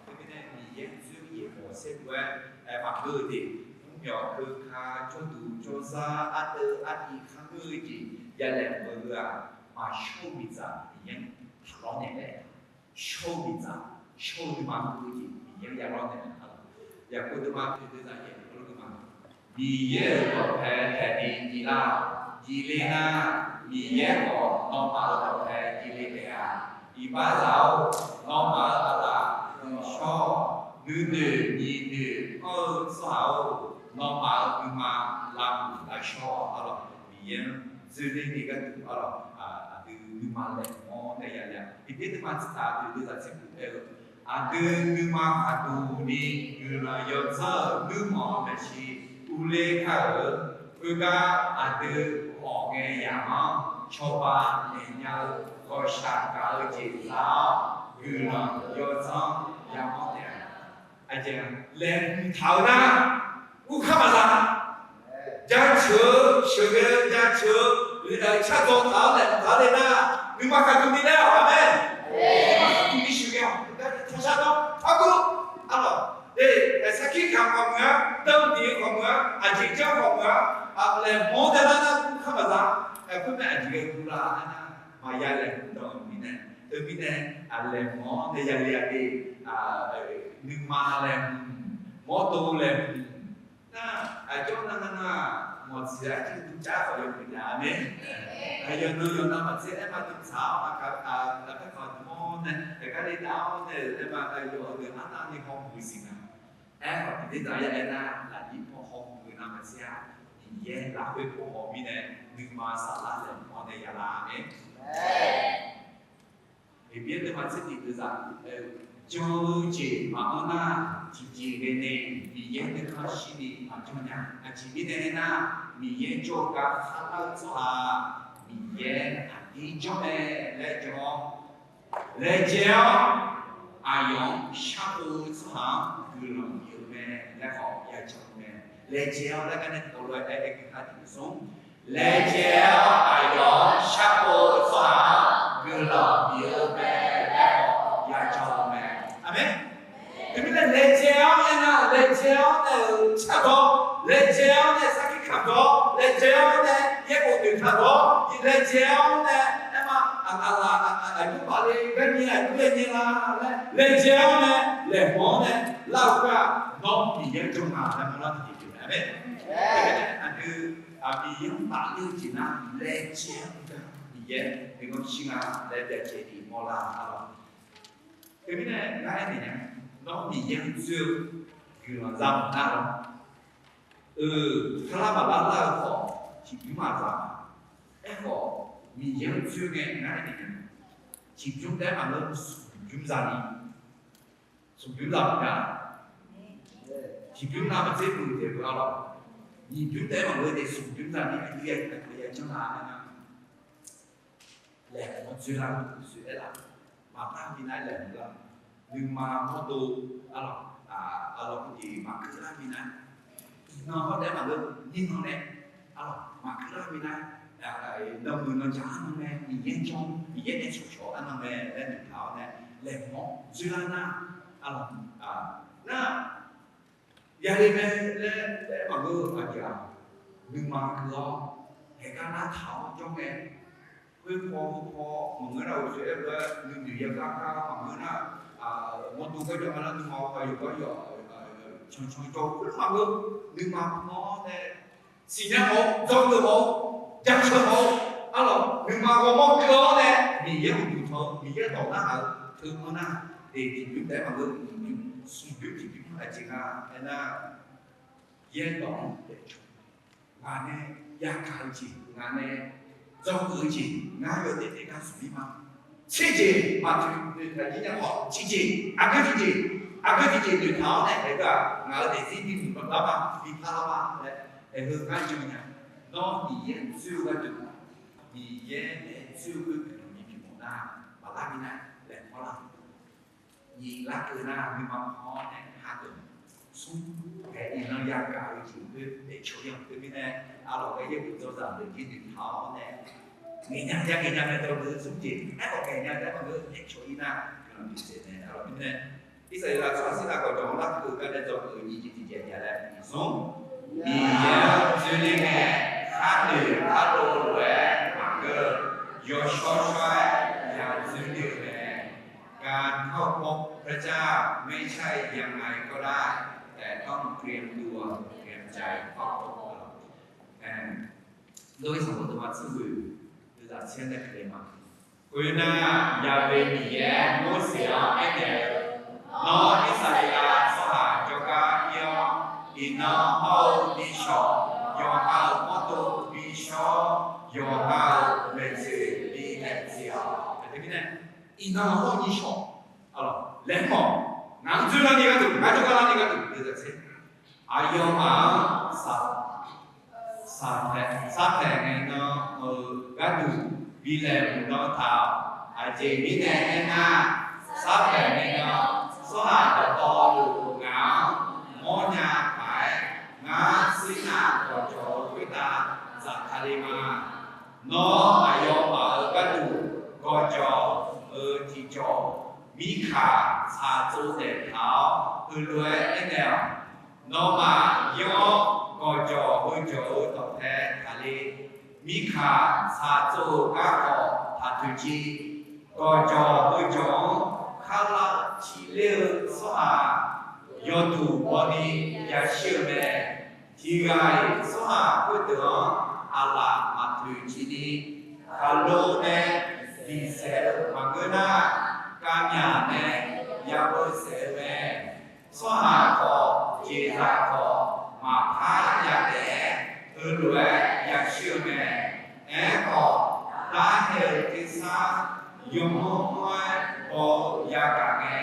Teumirnae Miqyaer-anr dzoer-eu jeq hawq saer lof-aer maqngeur-eu jeq, mrmyawq keuka jawrduq jawrzar arteuv artiv kharngeur-eu jeq yalaeq maqngeur-eu-aq, maqshawr-eu miqdzaq Miqyaer-anr taqlawr naeq laer, shawr-eu miqdzaq, shawr-eu nuima mr-eu jeq Miqyaer-anr yalawr naeq-a. Yaqkov deuq ma, deuq deuq zaq yaeq-eu lor deuq ma, Miqyaer-euq dawqpae taeqni jiv lar-awq. Jiv le nar, Miqyaer khawf nawmaf-euq dawqpae jiv le taef-a. Iqbaxzaq-or, nawmaf-euq aqlaf guiqshawr-awq. Nuinoeq nyiqnoeq anr-eu tsawrhaq-or, nawmaf-euq nuima lavmuiq lavshawr-awq. Arlawq, Miqyaer-anr dzoerler ni gharduq arlawq, aqdui nuima laeqhmq-awr nae ya le-a. Miqyaer nuima tsaftaq deuq deuq zaq tser puq aer-eu, aqdui nuima khaqduq ni guiqlanq yawdzanr-euq nuirmanq maeqshi urler kar-euq. Khoergar aqdui ghawqmya yamq-anr cawba naeq nya-eu ghawqshaq gaq-eu jeq za-awr, guiqlanq yawdzanr yamawr taef-a. Aqjeq-a, laeqhmq taq-eu nar, guvkar maqza. Jaceuq-eu sheuqghae-eu jaceuq-eu, cardawq taq-awr laeqhmq taq-awr le nar, nuima khaqduq ni laer-awq. Aqmeq. Nuima khaqduq ni sheuqghae-awq. Taqshar dawr, argov, arlawq, sarkir kamq khawf meuq-a, dandiq-eu khawf meuq-a, aqjeq janr khawf meuq-a, laeqhmq-anr dae lar nar guvkar maqza. Khoermae aqjeq ghae guvlar-a nar, maqya laeqhmq danq-euq mirnae, teumirnae, laeqhmq-anr nae yale-a de, nuima laeqhmq, mawrdo laeqhmq, nar, aqjawr nar nar nar, mawqtsuif-a jir ducar khawf yawmuiq nya-a mae. Yawqnan yawqnan maqtser aer ma dmqtsaq-awr, aqkar kaq dmq-awr nae, aqgar le dav-awr nae-euq aer ma, yawf-eu deuq arnavni hawmuiq siq nga. Aerkhawf tiqdzer dzaq ya aer nar, lafnyir paw hawmuiq-eu navmaqtser-aq, Miqyaer lafkhoer paw haw mirnae, nuima saflar laeqhmq-anr nae ya lar mae. Miqyaer nuima tser tiq deuq zaq, jan-eu jeq maqanr nar, tiqjeq ghae nae Miqyaer nuikhanr shirni maqjan nya. Aqjeq mirnae aernar, Miqyaer jawrgar kharlar-eu tsawrhaq, Miqyaer aqdir janr mae laer jan-awr, laejae-awr aqyawf-anr sharpov-eu tsawrhaq-anr guiqlanq bif-eu mae laer khawf yajan-eu mae. Laejae-awr laer gar nae tiqkawv lof-aer aer-eu guiqlanq tiqjeq smr, laejae-awr aqyawf-anr sharpov-eu tsawrhaq-anr guiqlanq bif-eu mae laer khawf yajan-eu mae. Aqmeq. Teumirnae laejae-awr aernar, laejae-awr nae-euq cardawq, laejae-awr nae sarkir kamq dawq, laejae-awr nae yaerbof noeqtaq dawq, laejae-awr nae aerma, aqlaf aqyur baf le garnyae aqyur lae nyae la laer, laejae-awr nae laeqhmq-anr nae lar-eu khoer-aq, nawr Miqyaer-anr jan nga laer mawrlar tiqjeq pyeuf mae. Aqmeq. Aqdui, Miqyaer-anr tafler-eu jeq nar, laejae-awr gar Miqyaer nuikhanr shir nga laer byacaevni mawrlar-a lawq. Teumirnae ngar aernaeq nya, nawr Miqyaer-anr dzoer-eu guiqlanq za mawf nar lawr. Euq, kharlar maqlar lar-eu khawf tiqbymr maqza ma. Aerkhawf, Miqyaer-anr dzoer ngae ngar aernaeq nya, tiqbymr taef-aer maqngeur, smqbymr za ni. Smqbymr za maqngeur-a. Tiqbymr navmaqtser beuq taef beu-a lawq. Nyiqbymr taef-aer maqngeur de, smqbymr za ni aqdui ya janr la aer nar. Laeqhmq-anr dzoerlar-eu uqshoe aerlaf, maqpar minav-aer laeqhmq lar, nuima mawrdo, arlawq, arlawq, jeq maqkeuv lar minav-aer, iqnan hawr taef-aer maqngeur, nirnan nae, arlawq, maqkeuv lar minav-aer, nanmuiq nanjaq arnan mae, Miqyaer janr, Miqyaer nae shawqshawq arnan mae laer noeqtaq-awr nae, laeqhmq-anr dzoerlar nar, arlawq, nar, yale mae laer taef-aer maqngeur-eu aqjeq-aq, nuima keuv-awr, haeqgar nartaq-awr jawr ngae, khoerpaw khoerpaw maqngeur nar, uqshoe aer-eu lof-aer nuinoeq yagar gar maqngeur nar, mawrdo garjav ma nar, nuima-eu aqyawf gar yawf, cancan jawr khoer maqngeur, nuima keuv-awr nae, siqnya mawf-eu, dzawgeuf mawf-eu, jaceuq mawf-eu, arlawq, nuima ghawrmawr keuv-awr nae, Miqyaer uqduq tanq-eu, Miqyaer dawq narhaq-eu, teu mawr nar, de tiqbymr taef-aer maqngeur, nyiqbymr, smqbymr tiqbymr aqjeq nga aernar, yaerdawq-anr daefcaw, ngaq nae yagaq-eu jeq, ngaq nae dzawgeuf-eu jeq, ngar yawdaef daef gar smq-ir ma. Tserjeq maqtoeq noeqtaq jir nya khawf, tiqjeq, aqgeu tiqjeq, aqgeu tiqjeq noeqtaq-awr nae aer-eu-aq, ngaq-euq daefzir bimuiq baqda ma, bipar lar ma laer, aer-eu ngar jan nya. Nawr Miqyaer-anr dzoer-eu gharduq, Miqyaer nae dzoer-eu khoer guiqlanq ni bimawf nar, maqlar minav-aer laeqhmq-awr lar. Nyiq larkeuv nar nuima pan-awr nae hageuf. Smr, ghae iqnan yagaq-eu jeq khoer daefcaw-ir-anr teumirnae, arlawq, ghae yaerbof dzawzaq deuq jir noeqtaq-awr nae, ngaeqnya jav ngaeqnya mae dawq-eu smr jeq, aerkhawf ngaeqnya jav maqngeur, daefcaw-ir nar guiqlanq bifnaeq nae, arlawq, mirnae, Irsaqleqlav tsawrhaq sirnav gawqjawq-anr larkeuv gar nae dzawgeuf-eu nyiq jeq tiqjeq jav laer smr, Miqyaer-anr dzoerler ngae, khar noeq khar dov lof-aer maqngeur, yawshawr shawr-aer yadzoer ler-eu mae. การเข้าพบพระเจ้าไม่ใช่ยังไงก็ได้ แต่ต้องเตรียมตัว เตรียมใจเข้าพบ Lois sanqbof deuq ma tser ghoeq deuq zaq tser nae keuvle ma. Khoernar, Yaqbeq Miqyaer Morseq-anr aernaeq-eu, Nawr Irsaqleqlav tsawrhaq jawrgar ir-awr, iqnan hawr-eu bishawq, yawqha-euq mawrdo bishawr, yawqha-euq maeqtsoeq bi daefdzae-awq. Teumirnae, Nan hawr nyi shawq laeqhmq-awq. Ngaq-anr dzoerlar ni gharduq, ngar jawrgar lar ni gharduq, deuq zaqtser aqyawfmaf-anr saq, saqpaeq, saqpaeq ngaenan-euq gharduq bi laeqhmq dan taq-awq. Aqjeq mirnae aernar, saqpaeq ngaenan tsawrhaq dawqtawvluf ngaq-anr mawrnya paq-aer, ngar Sirnav gawqjawq-eu khoertav zafkale ma. Nawr aqyawfmaf-euq gharduq gawqjawq-euq tiqjawq mirkaq tsaqtsov daeqtaq-awr, heulof-aer aernaeq-awq. Nawmaf yanr-awr, gawqjawq heujawq-eu dawqpae taqle. Mirkaq tsaqtsov-euq garkawv taq toeqciv. Gawqjawq heujawq-anr kharlar ciqler-eu tsawrhaq-aq, yawduq bawni yashir-eu mae. Tiqghaq-iq tsawrhaq khoerdeuq-anr aqlaf maqtoeqciv ni, khaqlo nae biqsaef-eu maqngeur nar, kavmyaq nae yabeuf saef-eu mae. Tsawrhaq khawf, jeqzaq khawf, maqpar yadaef-aer, heulof-aer yashir-eu mae. Aerkhawf, darhae-eu tersar yawmanr manr-aer baw-eu yagaq ngae,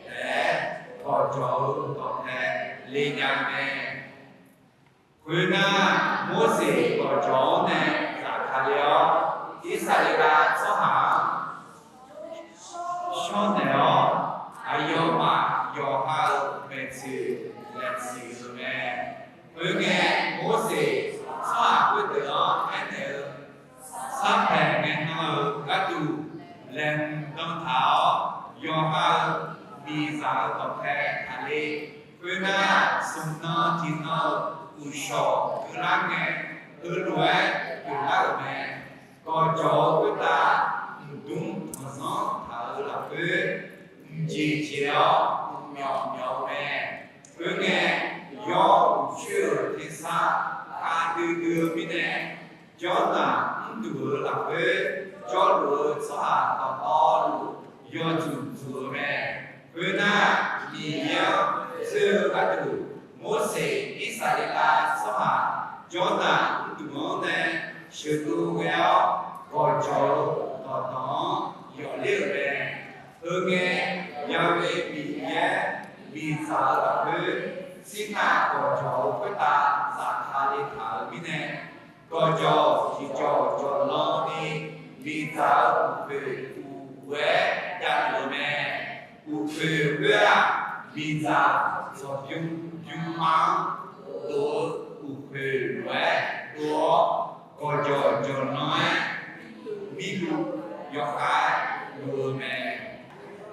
taef-aer gawqjawq-eu dawqpae le nya-eu mae. Khoernar, Morseq gawqjawq-anr nae zafkale-awr, Irsaqleqlav tsawrhaq-anr shawrnaeq-awr, aqyawfmaf yawqha-euq maeqtsoeq laeqtsiq-eu mae. Khoerngae, Morseq tsawrhaq khoerdeuq-anr aernaeq-eu, Saqpaeq ngaeqnan-euq gharduq laeqhmq dan taq-awr, yawqha-euq miqzaq-euq dawqpae taqle. Khoernar, smq nan tiqnan-euq uqshawq keuvlar ngae, heulof-aer pyeuflar-euq mae. Gawqjawq-eu khoertav mqdmr tanqzanr taq-euq lafkhoer, mqjeq jeq-awr mqmyawf myawf-eu mae. Khoerngae, yawr uqcoer-euq tersar khavdui dui-eu mirnae, Jawrnaq mrduq-euq lafkhoer jawrluf-eu tsawrhaq dawqtawvluf yawdzuq dzuq-eu mae. Khoernar, Miqyaer-anr dzoer-eu gharduq, Morseq Irsaqleqlav tsawrhaq Jawrnaq mrduq-anr nae sheuqdov ghae-awr, gawqjawq-eu dawqdawq-anr yawfler-euq mae. Heungae, Ya'we Miqyaer miqdzaq-eu lafkhoer, Sirnav gawqjawq-eu khoertav zafkale taq-euq mirnae, gawqjawq tiqjawq jawqlanni miqdzaq-eu uqkhoeq uq-aer javluf-eu mae. Uqkhoeq khoer-aq, miqdzaq dzawqbymr bymrma-anr dov-eu uqkhoeq lof-aer dov-awr, gawqjawq jawqlan-aer mirluf yawkhav-aer luf-eu mae.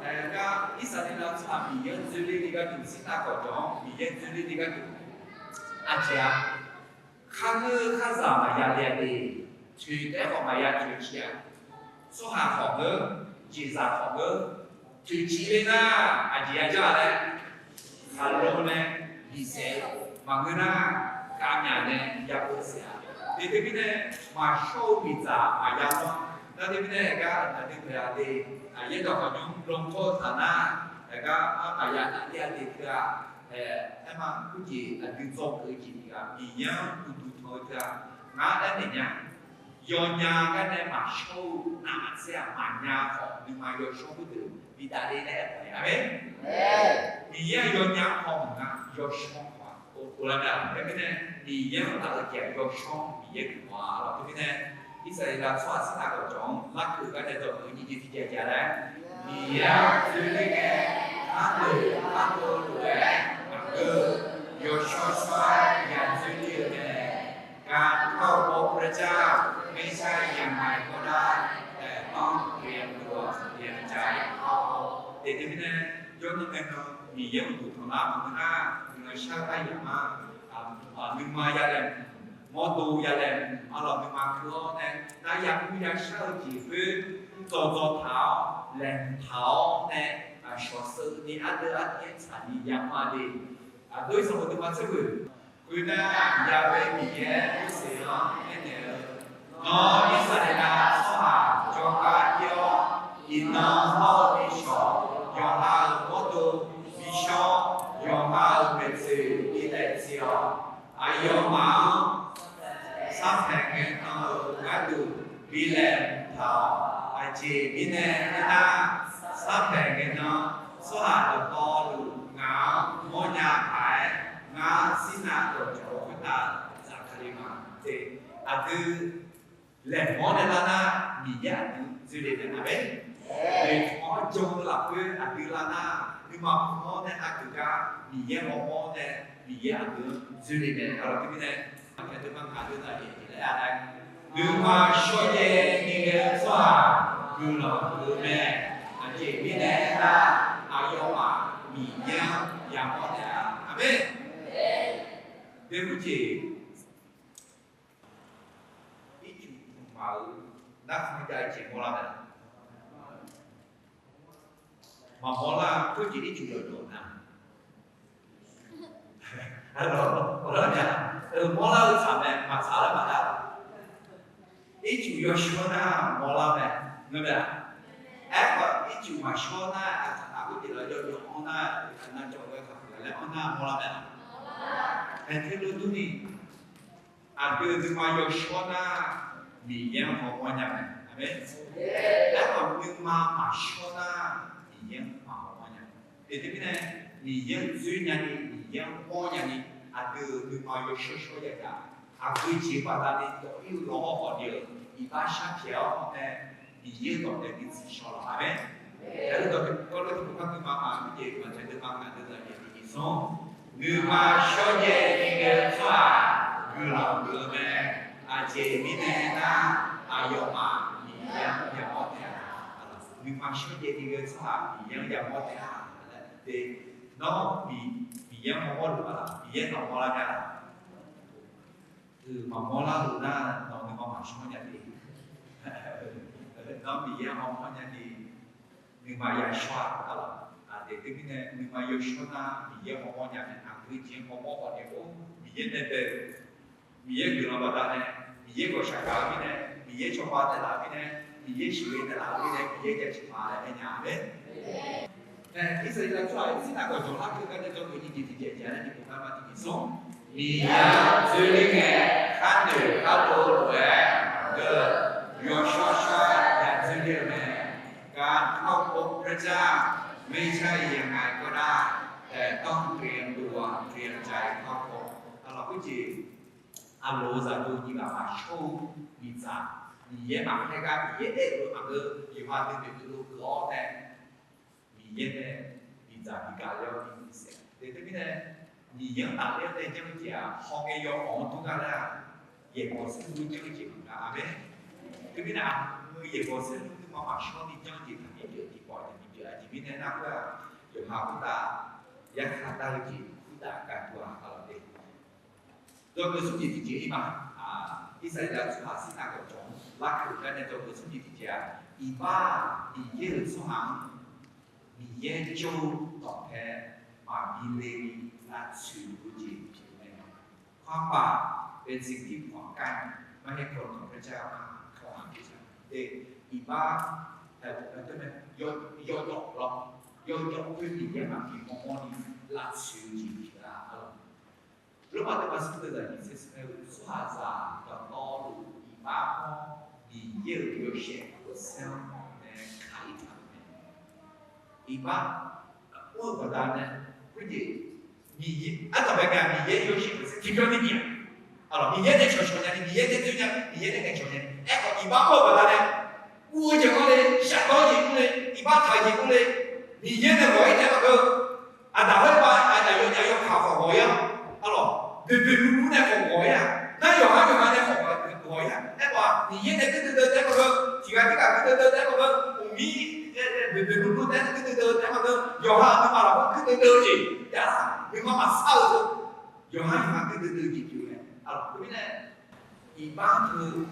Aergar, Irsaqleqlav tsawrhaq Miqyaer-anr dzoerler ni gharduq, Sirnav gawqjawq-anr Miqyaer-anr dzoerler ni gharduq, aqjeq-a, kharngeur kharzaq maqya le-a de, toeqtaef khawf maqya toeqciv-a, tsawrhaq khawf ngeur, jeqzaq khawf ngeur, toeqciv ler nar aqjeq ya jar laer, khaqlo nae biqsaef-eu maqngeur nar, kavmyaq nae yabeuf saef-a. Teumirnae maqshawr-eu miqdzaq maqya mawr. Nar teumirnae aergar aqdui peuq-a de, aqyaer dawq khawf nymr lmqkawr-eu taq nar, aergar armaf ya taf ler-a de teu-aq, aerma kurjeq aqdui dzawgeuf-eu jeq tiq ghaq Miqyaer-anr uqduq tanq-eu teu-aq, ngar aernaeq nya. Yawnya gar nae maqshawr-eu navmaqtser-aq, maqnya khawf nuima yawshawr khoerdeuq bidavle laer aermawf-a. Aqmeq. Miqyaer-aq yawnya paw maqnga nar, yawshawr paw-a. Oqlaf nar, teumirnae Miqyaer-anr taf-eu jeq-aq yawshawr Miqyaer guiqlanq-a lawr. Teumirnae Irsaqleqlav tsawrhaq Sirnav gawqjawq-anr larkeuv gar nae dawqkeuv nyirdui tiqjeq jav laer, Miqyaer-anr dzoerler ngae, kharnoeq kharnoeq lof-aer maqngeur-eu, yawshawr shawr-aer yadzoerler-eu mae. การเข้าพบพระเจ้าไม่ใช่อย่างใหม่ก็ได้ แต่ต้องเตรียมตัว เตรียมใจเข้าพบ Teumirnae, jawrnan ngae nan Miqyaer uqduq tanq lar maqngeur nar, guiqlanq shar-eu aryamq-anr nuima yalaeq mq, mawrdo yalaeq mq, arlawq nuima keuv-awr nae, nar yamr yashar-eu jeq khoer mrdzaw dzaw taq-awr, laeqhmq taq-awr nae, shawqshaq ni ardeuv artiv-aer tsaqni yamr-a de. Aqdui sanqbof deuq ma tser ghoe. Khoernar, Ya'we Miqyaer Morseq-anr aernaeq-eu, Nawr Irsaqleqlav tsawrhaq jawrgar ir-awr, iqnan hawr-eu bishawq, yawqha-euq mawrdo bishawr, yawqha-euq maeqtsoeq bi laeq tsiq-awq. Aqyawfmaf-anr sarpaeq ngaeqdan-euq gharduq bi laeqhmq taq-awq. Aqjeq mirnae aernar, Aqdawqtawvluf ngaq-anr mawrnya paq-aer, ngar Sirnav dawqjawq-eu khoertav zafkale ma. Aqdui laeqhmq-anr nae lar nar, Miqyaer aqdui dzoerle mae. Aqmeq. Laeqhmq-anr jan-eu lafkhoer aqdui lar nar, nuima paq-anr nae aqdui gar Miqyaer ghawrmawr nae Miqyaer aqdui-anr dzoerle mae. Aqlawq teumirnae, aqdui ma ngaq deuq-anr aqjeq laer-a laer, nuima shawrjaev ni ghae-eu tsawrhaq guiqlanq huiq-eu mae. Aqjeq mirnae aernar, aqyawfmaf Miqyaer-anr yamawr taef-a. Aqmeq. Deqhmq jeq, ircuf mq maf-eu narkhan jav-eu jeq mawrlar mae. Maqmawr lar-eu khoerjeq ircuf yawqyawq nar, mawrlar-eu tsaq mae, maqtsaq lar maqda. Ircuf yawshawr nar mawrlar mae, ngeur mae-a. Aerkhawf ircuf maqshawr nar, aqkaq khoerjeq lafyawf yawf-anr nar, aqnav jawr-eu ghae khaqpuq laer-anr nar mawrlar mae-a. Aerteu lof durni, aqdui nuima yawshawr nar, Miqyaer-anr hawmawr nya mae. Aqmeq. Aerkhawf nuima maqshawr nar, Miqyaer-anr maqhawmawr nya. Teumirnae, Miqyaer-anr dzoer nyani, Miqyaer-anr mawr nyani, aqdui nuima yawshawr shawr yagaq, aqgeu jeq baqdanae dawq ir-eu lawq hawr khawf ni-euq iqbax sharpyaeq-awr nae, Miqyaer-eu dawq nae bi tsuif shaw lawq. Aqmeq. Aqdui dawq kawv lof tiqpov par nuima maqjeq maqtaeq deuq ma ngaq deuq-anr aqjeq tiqjeq smr, nuima shawrjaev ni ghae-eu tsawrhaq guiqlanq huiq-eu mae. Aqjeq mirnae aernar, aqyawfmaf Miqyaer-anr yamawr taef-a. Nuima shawrjaev ni ghae-eu tsawrhaq Miqyaer-anr yamawr taef-a laer te. Nawr Miqyaer-anr mawrluf-a laq? Miqyaer nawq mawrlar nya laq? Maqmawr lar-euq nar, nawq nuima maqshawr nya de. Nawr Miqyaer-anr mawrnya ni, nuima yashawr-a laq? Aqdui teumirnae nuima yawshawr nar, Miqyaer mawrnya mae. Aqgeu jeq-anr mawrmawr khawf ni-or, Miqyaer nae bae-eu, Miqyaer guiqlanq baqdanae, Miqyaer ghawqshaq gaq-eu mirnae, Miqyaer cawba taeqlaf-eu mirnae, Miqyaer sheuqghae taeqlaf-eu mirnae, Miqyaer jaceuq ma laer aernya mae. Irsaqleqlav tsawrhaq-aq, Sirnav gawqjawq larkeuv gar nae jawrgeuf ni jeq tiqjeq jeq-a laer tiqpov gar ma tiqjeq smr, Miqyaer-anr dzoerler ngae, khar noeq khar dov lof-aer maqngeur, yawshawr shawr-aer yadzoerler-eu mae. การเข้าพบพระเจ้าไม่ใช่อย่างไรก็ได้ แต่ต้องเตรียมตัวเตรียมใจเข้าพบ Aqlawq khoerjeq, aqloq-eu zaqdeuq nyiq ghaq maqshawr-eu miqdzaq, Miqyaer maqhaer gar Miqyaer aer-eu aqgeu yawqha dui noeqdov dov keuv-awr nae, Miqyaer nae miqdzaq bi gaq ler-awr bi saef. Teumirnae, Miqyaer-anr tafler-awr nae janr-eu jeq-aq, hawngae yawkawq-anr dur gar laer-aq, yaeqbawq saerlu janr-eu jeq maqnga. Aqmeq. Teumirnae, aqgeu yaeqbawq saerlu nuima maqshawr ni janr-eu jeq taqbi pyeuf, tiqpawf taqbi pyeuf. Aqjeq mirnae nar khoer-aq, yawqha khoertav yarkhaq dar-eu jeq khoertav gaqdui-aq, aqlawq te. Dzawgeuf smr jeq tiqjeq-ir ma. Irsaqleqlav tsawrhaq Sirnav gawqjawq-anr larkeuv gar nae dzawgeuf smr jeq tiqjeq-aq, iqbax-aq, Miqyaer-euq tsawrhaq-anr Miqyaer jawr-eu dawqpae maqbi le ni lavtsoeq-eu jeq pyeuf mae. ความบาปเป็นสิ่งที่ขวางกั้นไม่ให้คนของพระเจ้าเข้าหาพระเจ้า Iqbax, yawjawf lawr, yawjawf khoer Miqyaer maqbi mawrmawr ni lavtsoeq-eu jeq pyeuf-a lawr. Lormav deuq ma smr deuq zaqnyiq tser smr-aer-eu tsawrhaqzaq dawqtawvluf iqbax-anr Miqyaer-euq yawshaef-eu saer-anr nae kaq-ir taq-euq mae. Iqbax mr-eu baqdanae, khoerjeq, Miqyaer ardanqbae ngae Miqyaer yawshaef-eu saer tiqbyan ni bif-a. Aqlawq, Miqyaer nae cawqcawq nyani, Miqyaer nae dzoer nya, Miqyaer nae ngaeqcawq nyani. Aerkhawf iqbax mr-eu baqdanae, guv-eu jeq mawr le, shafdanr-eu jeq mr le, iqbax taq-eu jeq mr le, Miqyaer nae ghawq-ir taef maqngeur. Aqdaq khoerpav aqdaq yawnyaf yawkaq khawf ghawq-ir-a. Aqlawq, boeqboeq luvluv nae khawf ghawq-ir-a. Nar yawqhar yawqha nae khawf ghawq-ir-a. Aerkhawf Miqyaer nae gardeuv deuv taef maqngeur, tiqghaq tirghaq gardeuv deuv taef maqngeur, uqmir boeqboeq luvluv taef gardeuv deuv taef maqngeur, yawqha nuima lafkhoer gardeuv deuv-eu jeq, yawqha nuima maqsar-eu deuq, yawqhar yawqha gardeuv deuv-eu jeq pyeuf-eu mae. Aqlawq, khoermirnae, iqbax teu,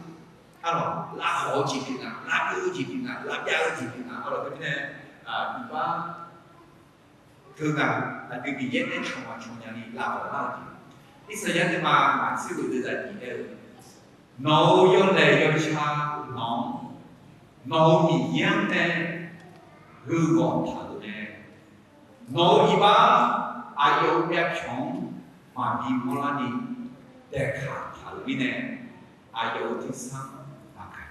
aqlawq, lavkhawq-eu jeq pyeuf nga, lavbyov-eu jeq pyeuf nga, lavbyav-eu jeq pyeuf nga. Aqlawq, khoermirnae, iqbax teu ngaq, aqdui Miqyaer nae cawq maqcawq nyani lavkhawq lar-eu jeq. Irsaqyar nae ma ngaq tser ghoeq deuv zaqnyiq aer-eu, nawq-euq yawlaeq yawca nawq-anr, nawq-euq Miqyaer-anr nae gheughawq taq-euq mae. Nawq-euq iqbax aqyawf-euq myavpyawq-anr maqbi mawrlar ni daeqkaq taq-euq mirnae, aqyawf-euq tersar maqkaq.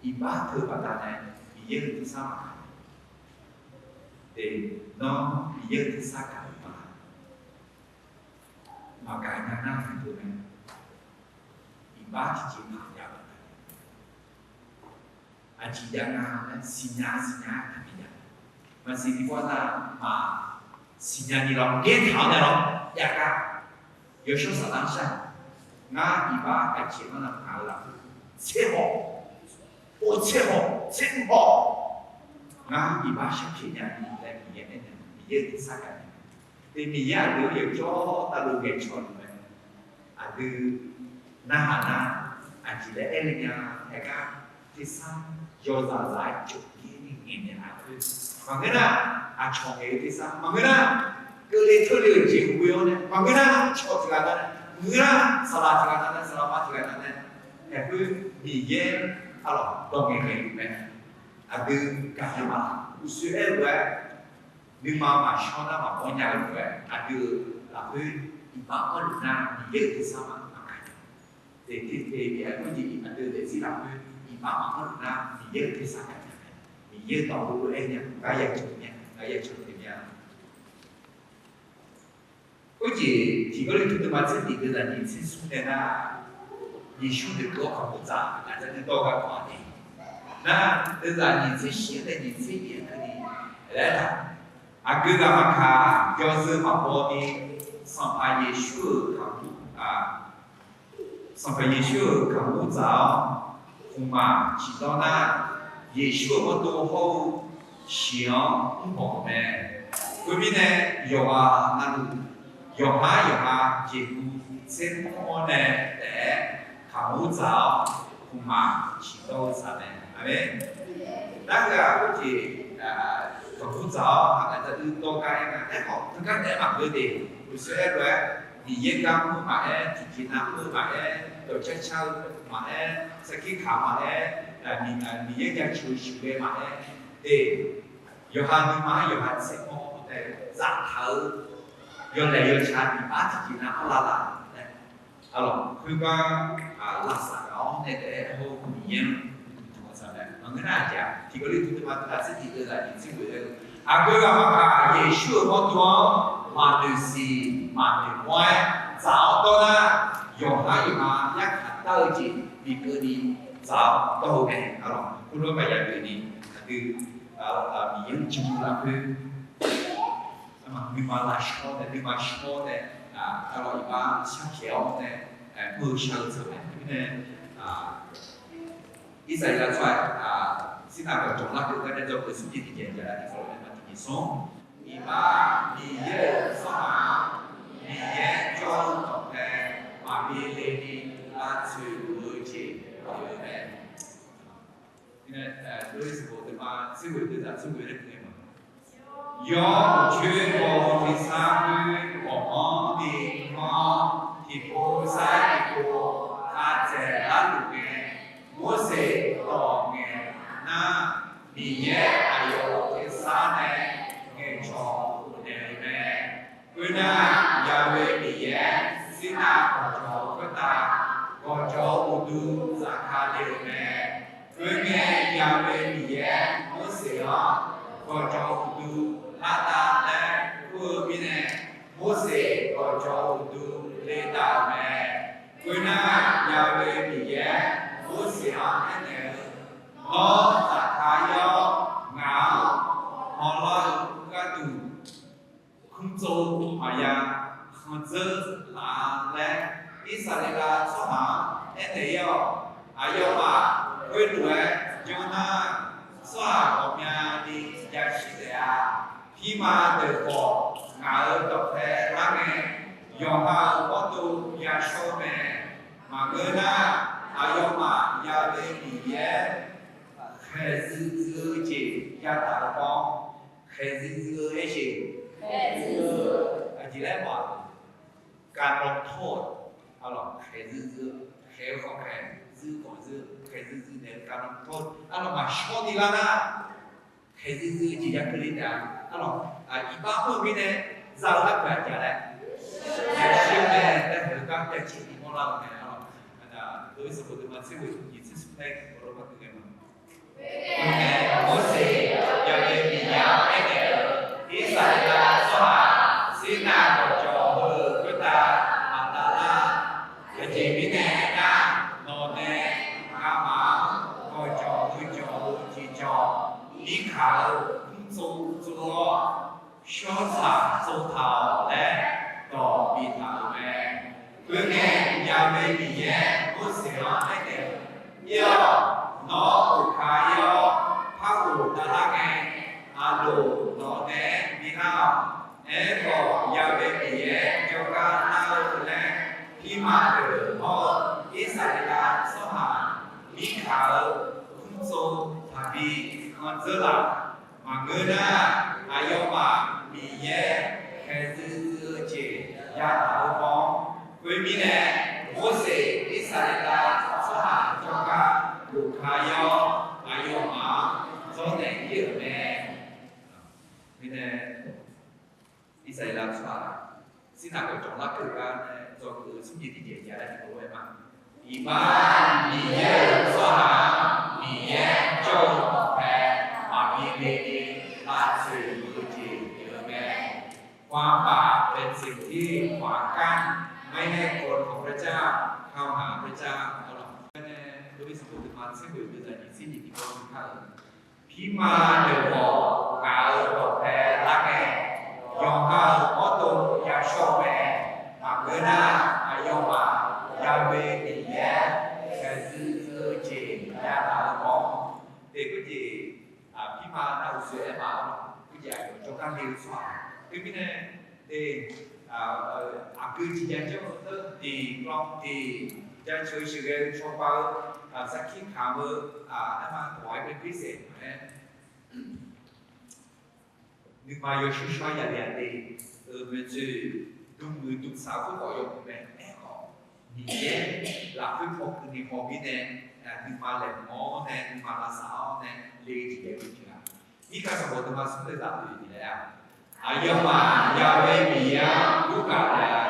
Iqbax teu baqdanae Miqyaer-euq tersar maqkaq. Te, nawr Miqyaer-euq tersar gaq-euq ma. Maqgaq nya nar heulof mae. Iqbax tiqjeq paq jav-eu aqjeq jav nga laer siqnya siqnya-aer taqbi jav. Maqsiq tiqpov nar, maqsiqnya ni lawr, byaertaq-awr nae lawr, jav gar. Yawshawr Saflar shar, ngar iqbax aqjeq-anr navmaqngaq-eu lafkhoer tser haw, or tser haw, tser haw, ngar iqbax sharpyaeq nya ni laer Miqyaer aernaeq, Miqyaer-euq tersar gaq nya. Te Miqyaer aqdui-anr yawqjawr tavluf ngaeqcawq luf mae. Aqdui narhaq nar, aqjeq laer aer le nya, haegar tersar yawzaq zaq-aer cawqkir ni ngaeqnaeq lafkhoer maqngeur nar, aqcawq ngaeq-eu tersar maqngeur nar, keuvle keuvle-euq jeq ghoe-awr nae maqngeur nar, cawq tiq ghaq nav nae maqngeur nar, saqlaq tiq ghaq nav nae, saqlaq ma tiq ghaq nav nae, haeqkhoer Miqyaer arlawq dawq ngaeqngaeq luf mae. Aqdui gaqnya ma laq, uqshoe aerlof-aer nuima maqshawr nar maqmawr nya-eu lof-aer, aqdui-euq lafkhoer iqbax anrluf nar Miqyaer-euq tersar ma maqgaq nya. Teqteq teqbif-aer khoerjeq aqdui-euq daefzir lafkhoer iqbax maqanrluf nar Miqyaer-euq tersar gaq nya mae. Miqyaer-euq dawq heulof-aer nya, gar ya cawq mya, gar ya cawq tae mya. Khoerjeq tiq Gawrliqtu deuvma tser tiq deuvzaq nyiq tser smr nae nar, Yeqsur noeqkeuv-awr kaqmur dzaq-eu aqda dui dawr gar kawv-a ni. Nar, deuvzaq nyiq tser shir nae nyiq tser nyiq-aer keuvni laer taq, aqgeu ghaq maqkaq, yawzeu maqbaw ni, Sanqpaq Yeqsur-euq kaqmur, Sanqpaq Yeqsur-euq kaqmur dzaq-awr, khmqmaq ciqdawr nar, Yeqsur-euq mawrdo hawr-eu shiq-anr mrbawq-euq mae. Khoermirnae, yawqghaq navluf, yawqhar yawqha jeqhu tser mr-awr nae taef-aer kaqmur dzaq-awr, khmqmaq ciqdawr-eu saq mae. Aqmeq. Narhaq khoerjeq kaqmur dzaq-awr aqda dui dawr gar aer nga. Aerkhawf, teugar naeq-aer maqgeur de. Uqshoe aerlof-aer, Miqyaer gar mr maqaer, tiqjeq nav mr maqaer, dawqcar car-eu maqaer, sarkir kaq maqaer, Miqyaer jaceuq-eu sheuqghae maqaer, de, yawqha nuima-anr yawqha tser mr-awr taef-aer zaftaq-eu yawlaeq yawtsaq iqbax tiqjeq nav anrlar laf-aer, arlawq khoergar lavsav gaq-awr nae taef-aer hawr-eu Miqyaer-anr uqduq tanqsaq mae. Maqngeur nar aqjeq-aq, tiq Gawrliqtu deuvma tser tiq deuvzaq nyiq tser ghoe-eu, aqgeu ghaq maqkaq, Yeqsur-euq mawrdo-anr maqnoeq siq maqnoeq mawr-aer dzaq-awr dawr nar, yawqhar yawqha yarkhaq dar-eu jeq bikeuvni dzaq-awr dawr-eu mae. Arlawq khoerlof-aer maqya noeq ni, aqdui Miqyaer-anr jmq lafkhoer nuima lavshawr nae, nuima shawr nae, arlawq iqbax sharpyaeq-awr nae, mr-eu shar-eu tsaq mae. Khoermirnae, Irsaqleqlav tsawrhaq, Sirnav gawqjawq larkeuv gar nae dzawgeuf smr jeq tiqjeq jav-a tiqkawv-anr nae ma tiqjeq smr. Iqbax Miqyaer-euq tsawrhaq-anr Miqyaer jawr-eu dawqpae maqbi le ni lavtsoeq luf-eu jeq pyeuf-eu mae. Yawr uqcoer baw-eu tersar khoer ghawqmanrni manr-awr, tiqpov sar tiqpov khavdzaeq larluf ngae, Morseq dawq ngaeq nar, Miqyaer aqyawf-euq tersar nae ngaeqcawq ghofdaef-eu mae. Khoernar, Yahweh Miqyaer Sirnav gawqjawq-eu khoertav gawqjawq-eu uqduq zafkale-euq mae. Khoerngae, Yahweh Miqyaer Morseq-anr, Gawqjawq uqduq lar tav laer kur-eu mirnae, Morseq gawqjawq uqduq le tav-euq mae. Khoernar, Yahweh Miqyaer Morseq-anr aernaeq-eu, Nawr zaqkhav ir-awr, ngaq-anr hawlar-eu gharduq, khmr tsov maqya khanqdzeur laf-a laer, Irsaqleqlav tsawrhaq-anr aernaeq ir-awq. Aqyawfmaf khoerlof-aer janr nar, tsawrhaq ghawqmyani yashir taef-a. Pirma deuq khawf, ngaq-euq dawqpae lar ngae, yawqha-euq mawrdo yashawr-eu mae. Maqngeur nar, aqyawfmaf Yahweh Miqyaer khaeqzuiq zuiq-eu jeq yataf-eu baw-awr, khaeqzuiq zuiq-eu aer jeq, aqjeq laer ma, gavlanr tawr-eu, arlawq, khaeqzuiq zuiq-eu, khaeq-eu khawf khaeq, zuiq-eu khawf zuiq-eu, khaeqzuiq zuiq naeq-eu gavlanr tawr-eu, arlawq, maqshawr ni lar nar, khaeqzuiq zuiq-eu jeq ya keuvle taef-a. Arlawq, iqbax mr-eu mirnae za-eu larkeuq aqjeq laer, yashir-eu mae, taef-aer heugar jav caev ni mawrlar-eu mae. Arlawq, aqda dov-ir sanqbof deuq ma tser ghoeq nyiq tser smr nae gawqlawr par gui ngae ma. Khoerngae, Morseq Yaqbyaev Miqyaer-anr aernaeq-eu, shawrtsaq tsovtaq-awq laer dawq biftaq-euq mae. Khoerngae, Ya'we Miqyaer Morseq-anr aernaeq-eu, Ir-awq, nawr khof ka ir-awr, par khof davlar ngae, aqloq nawq naeq-aer bilar-awq. Aerkhawf, Ya'we Miqyaer jawrgar lar-eu laer pirma deuq hawr-eu Irsaqleqlav tsawrhaq Mirkaq-euq mrtsov taqbi anr dzeur laf. Maqngeur nar, aqyawfmaf Miqyaer khaeqzuiv zuiv-eu jeq yadaq-eu baw-anr. Khoermirnae, Morseq Irsaqleqlav tsawrhaq jawrgar khof ka ir-awr, aqyawfmaf-anr dzawrnaeq ir-euq mae. Mirnae, Irsaqleqlav tsawrhaq Sirnav gawqjawq larkeuv gar nae dzawgeuf-eu smrjeq tiqjeq jav-aer tiqkawv lof-aer ma. Iqbax Miqyaer-euq tsawrhaq-anr Miqyaer jawr-eu dawqpae maqbi le ni lavtsoeq-eu jeq pyeuf-eu mae. ความบาปเป็นสิ่งที่ขวางกั้นไม่ให้คนของพระเจ้าเข้าหาพระเจ้า arlawq. Nae, Lobi sanqbof deuvma tser khoeq deuq zaq nyiq tser nyiq tiqkawv kar-eu, pirma deuq khawf ngaq-euq dawqpae lar ngae, yawqha-euq mawrdov yashawr-eu mae. Maqngeur nar, aqyawfmaf Ya'we Miqyaer khaeqzuiv zuiv-eu jeq yadaq-eu baw-anr. Te khoerjeq, pirma nar uqshoe aer ma-awr, khoerjeq aqyawf jawrgar le-eu tsawrhaq. Teumirnae, te, aqgeu tiq jav janr-eu deuq tiq kawv tiq jaceuq-eu sheuqghae-eu cawba-eu sarkir kamq-eu aer ma tawq-aer mae pirsaef-aer Nuima yawshawr shawr-aer yale-a de-euq maeqtsoeq, dmq muiq dmq saq-eu khoerkhawf yawmuiq mae. Aerkhawf, Miqyaer lafkhoer paw keuvni haw mirnae, nuima laeqhmq-awr nae nuima lavsav-awr nae le-eu jeq yaeq-eu jeq-aq, Mirkaq sanqbof deuvma smr deuq zaq deuq-iq laer-a, aqyawfmaf Ya'we Miqyaer-anr yurgaq taef-a.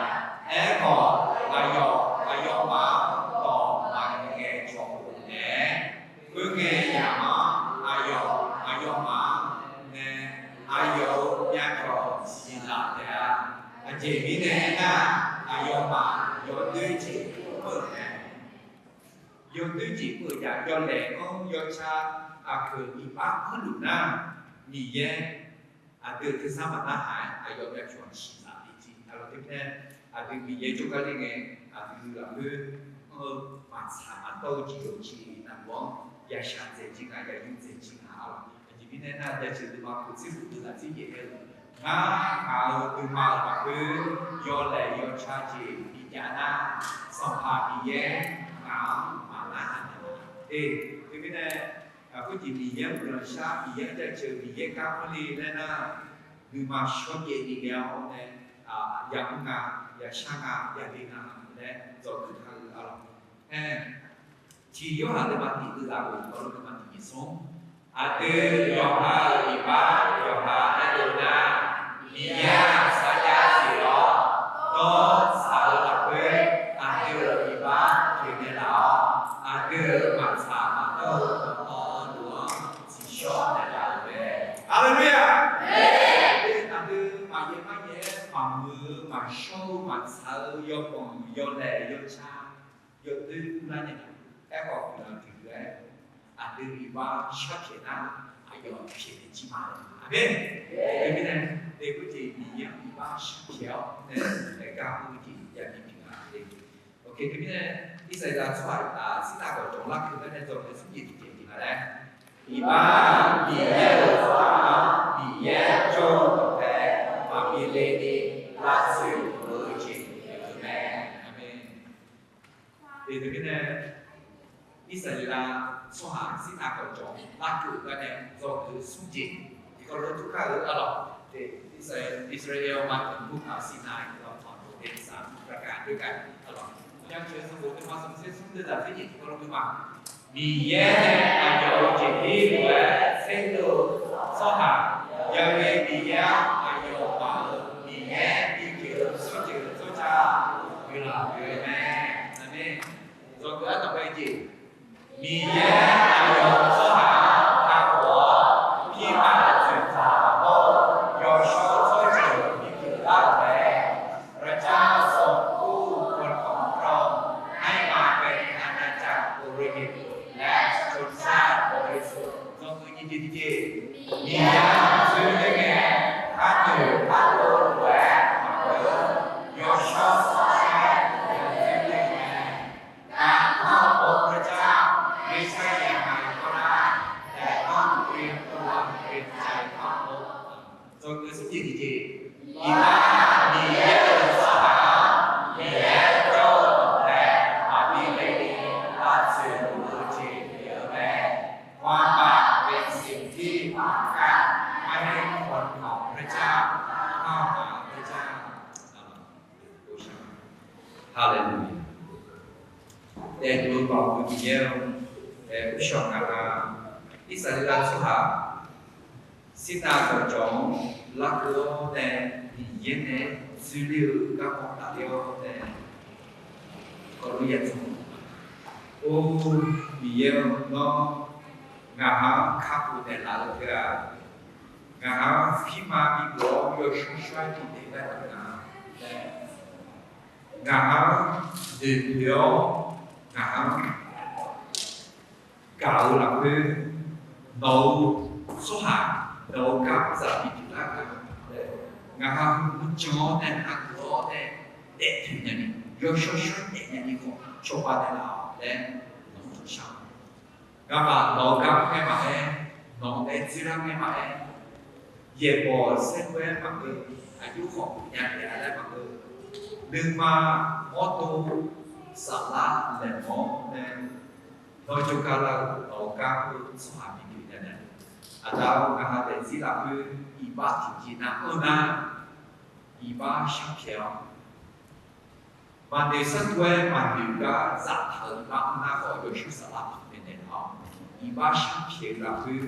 Aerkhawf, aqyawf aqyawfmaf-anr dawq maqngaeq cawq khof naeq-aer, khoerngae yamq-anr aqyawf aqyawfmaf-anr nae aqyawf-euq myavpyawq siqlaf taef-a. Aqjeq mirnae aernar, aqyawfmaf yawdoer jeq peuv-euq mae. Yawdoer jeq peuv-eu jav yawlaeq-anr yawca aqkeuq iqbax-anr luf nar, Miqyaer aqdui-euq tersar maqnar haq-aer aqyawf myavpyawq siqlaf-eu jeq arlawq. Teumirnae, aqdui Miqyaer jawrgar le ngae, aqdui lafkhoer anr-eu maqtsaq maqdawr-eu jeq yawqjeq navluf-anr yashaq dzaeq jir nga, yayur dzaeq jir nga arlawq. Aqjeq mirnae aernar, jaceuq deuvma khof tser khof deuq zaq tser jeq aer-eu, ngar ngaq-euq nuima-euq lafkhoer yawlaeq yawca jeq bijav nar, Sanqpaq Miqyaer ngaq-anr maqnar haq naeq-a. Teumirnae, khoerjeq Miqyaer-anr guiqlanq shar, Miqyaer-anr jaceuq, Miqyaer gar mr le laer nar, nuima shawrjaev ni ghae-awr nae, yamr nga, yashar nga, yale nga laer dzawgeuf kar-eu arlawq. Aer, tiq Yorhaq deuvma tiq deuq zaq khof dawqlawr deuvma tiq nyiq smr, aqdui yawqha-euq iqbax yawqha aerdov nar, Miqyaer-aq sarjax siq-awr dawr tsaq-eu lafkhoer, aqdui-euq iqbax toeqnaeq laf-awr, aqdui-euq maqtsaq maqdawr-eu dawqtawvluf-anr tsiqshawr naeqlaf-euq mae. Haleluya! Aqdui maqyaer maryaer-aer maqmuiq-eu maqshawr-eu maqtsaq-eu yawbanq yawlaeq yawca yawdoer urlar naeqlaf. Aerkhawf guiqlanq tiqdeuq-aer, aqdui iqbax sharpyaeq nar, aqyawf pyaeqnaeq jir ma. Aqmeq. Teumirnae, teumirnae Miqyaer-anr iqbax sharpyaeq-awr nae, aergar mr-eu jeq yabi pyeuf nga le. Teumirnae, Irsaqleqlav tsawrhaq Sirnav gawqjawq larkeuv gar nae dzawgeuf smrjeq tiqjeq jeq nga laer, iqbax Miqyaer-euq tsawrhaq-anr Miqyaer jawr-eu dawqpae maqbi le ni lavtsoeq-eu jeq pyeuf-eu mae. Aqmeq. Teumirnae, Irsaqleqlav tsawrhaq Sirnav gawqjawq larkeuv gar nae dzawgeuf smrjeq tiqkawv lof-aer turkar-eu arlawq. Irsaqleqlav ma teuq mr-aq Sirnav gawqjawq dawqpae saq mr gaq gaq doer gaq arlawq. Yawjawf sanqbof deuvma smq tser smr deuq zaq tser nyiq tiqkawv lof-aer ma. Miqyaer nae aqyawf-euq jeqbir lof-aer tserdov-eu tsawrhaq Ya'we Miqyaer-anr aqyawfmaf-euq Miqyaer bipyeuf-eu tsawrjeuq tsawrca guiqlanq pyeuf-eu mae. Aqmeq. Dzawgeuf ardanqbae jeq, Miqyaer aqyawf-euq tsawrhaq-anr kakhof-awr, pirma-euq tsoeqdzaq hawr-eu yawshawr tsawrjeuq bipyeuf lar-euq mae. พระเจ้าทรงกู้คนของพระองค์ให้มาเป็นอาณาจักรบุรีและชนชาติบริสุทธิ์ Miqyaer-anr tsoeq-aer ngae, Dzawgeuf smrjeq tiqjeq. Iqbax Miqyaer-euq tsawrhaq-anr Miqyaer jawr-eu dawqpae aqmir ghae ni lavtsoeq luf-eu jeq pyeuf-eu mae. ความบาปเป็นสิ่งที่ขวางกั้นไม่ให้คนของพระเจ้าเข้าหาพระเจ้า Haleluya. Daefluf-eu Baoq-eu Miqyaer-or, daef-eu shawq ngaq-a, Irsaqleqlav tsawrhaq Sirnav gawqjawq-anr larkeuv-awr nae, Miqyaer nae dzoerler-eu garkawv tafler-awr nae, gawqlof yaf tsawq. Or, Miqyaer-or, nawr ngaq-anr kakhof naeqlaf-eu teu-aq, ngaq-anr pirma bigeuf-awr yawshawr shawr-aer bifnaeq gar-eu nga. Ngaq-anr noeqpoeq-awr, ngaq-anr gaq-eu lafkhoer, nawq-euq tsawrhaq, nawq-euq gar-anr zaq bipyeuf lar-eu nga. Ngaq-anr heulof-aer jan-awr nae, aqgeu-awr nae, daeftoeq nyani, yawshawr shawr-aer daef nyani khawf cawba naeqlaf-awq laer, nawq-anr shar-awq. Ngamaf nawq-euq gar mr ngae maqaer, nawq-anr daef dzoerlar ngae maqaer, yaeqbawq saerkhoer-aer maqngeur, aqjox khawf puq nya taef-a laer maqngeur, nuima mawrdov saflar laeqhmq-awr nae, nawr jawrgar lar-eu nawq-euq gar-eu tsawrhaq bipyeuf nya nae, Aqda-or, ngaq-anr daefzir lafkhoer iqbax tiqjeq nar anr nar, iqbax sharpyaeq-awr, maqnoeq sartov-aer maqnoeq gar zaftaq-euq iqbax anr nar khawf, yawshawr saflar paq-aer naeqlaf-awr, iqbax sharpyaeq-eu lafkhoer,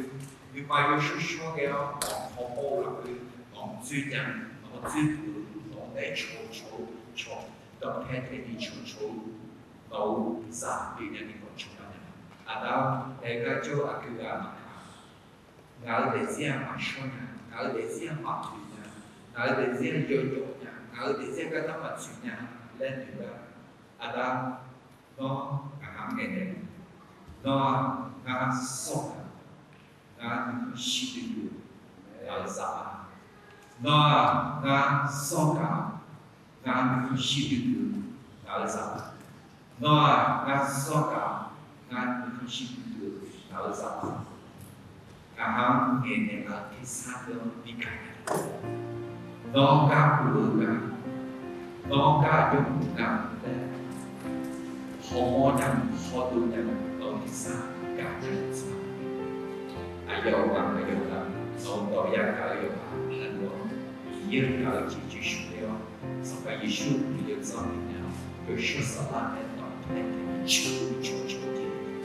nuima yawshawr shawr ghae-awr nawq-anr hawmawr-eu lafkhoer, nawq-anr dzoer nya, nawq-anr dzoer puq-eu, nawq-anr daef cawq-eu cawq-eu cawq, dawqpae taeqni cawqcawq-eu, nawq-euq zaq pyeuf nyani khawf cawba naeqlaf. Aqda-or, aer gar jawr-eu aqgeu ghaq maqkaq, ngaq-euq daefzir-aq maqshawr nya, ngaq-euq daefzir-aq maqtoeq nya, ngaq-euq daefzir-aq yawjawf nya, ngaq-euq daefzir-aq gardanr maqtsoeq nya laer noeq gar, Aqda, nawr ngaq-anr ngaeqnaeq, nawr-aq ngar sawr gaq, ngar nuikhanr shir duidui-eu ngaq-euq zaq-a. Nawr-aq ngar sawr gaq, ngar nuikhanr shir duidui-eu ngaq-euq zaq-a. Nawr-aq ngar sawr gaq, ngar nuikhanr shir duidui-eu ngaq-euq zaq-a. Ngaq-anr ngaeqnaeq-eu tersar deuq-anr bi gaq-a. Nawr gar pov-eu gar, nawr gar jawrmr-eu gar laer, hawmawr nya-eu hawdov nya-eu nawq-euq tersar gaq nya-eu tsaq. Aqyawf-eu ghaq, aqyawf-eu ghaq, nawq-euq dawq yagaq-eu yawqghaq navluf-anr, Miqyaer-euq gaq-eu jeq joe shuf ler-awr, Sanqpaq Yeqsur-euq yawdzanr bifnaeq-awr, yawshawr saflar nae dawqpae taeqni cawq-eu cawqcawq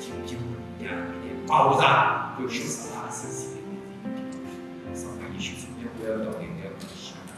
jeq tiqbyan ya-eu nae baoq za, yawshawr saflar siqsiq nae Sanqpaq Yeqsur tsawrmyanr ghoe-awr dawq ngaeqghae-awr shar-a.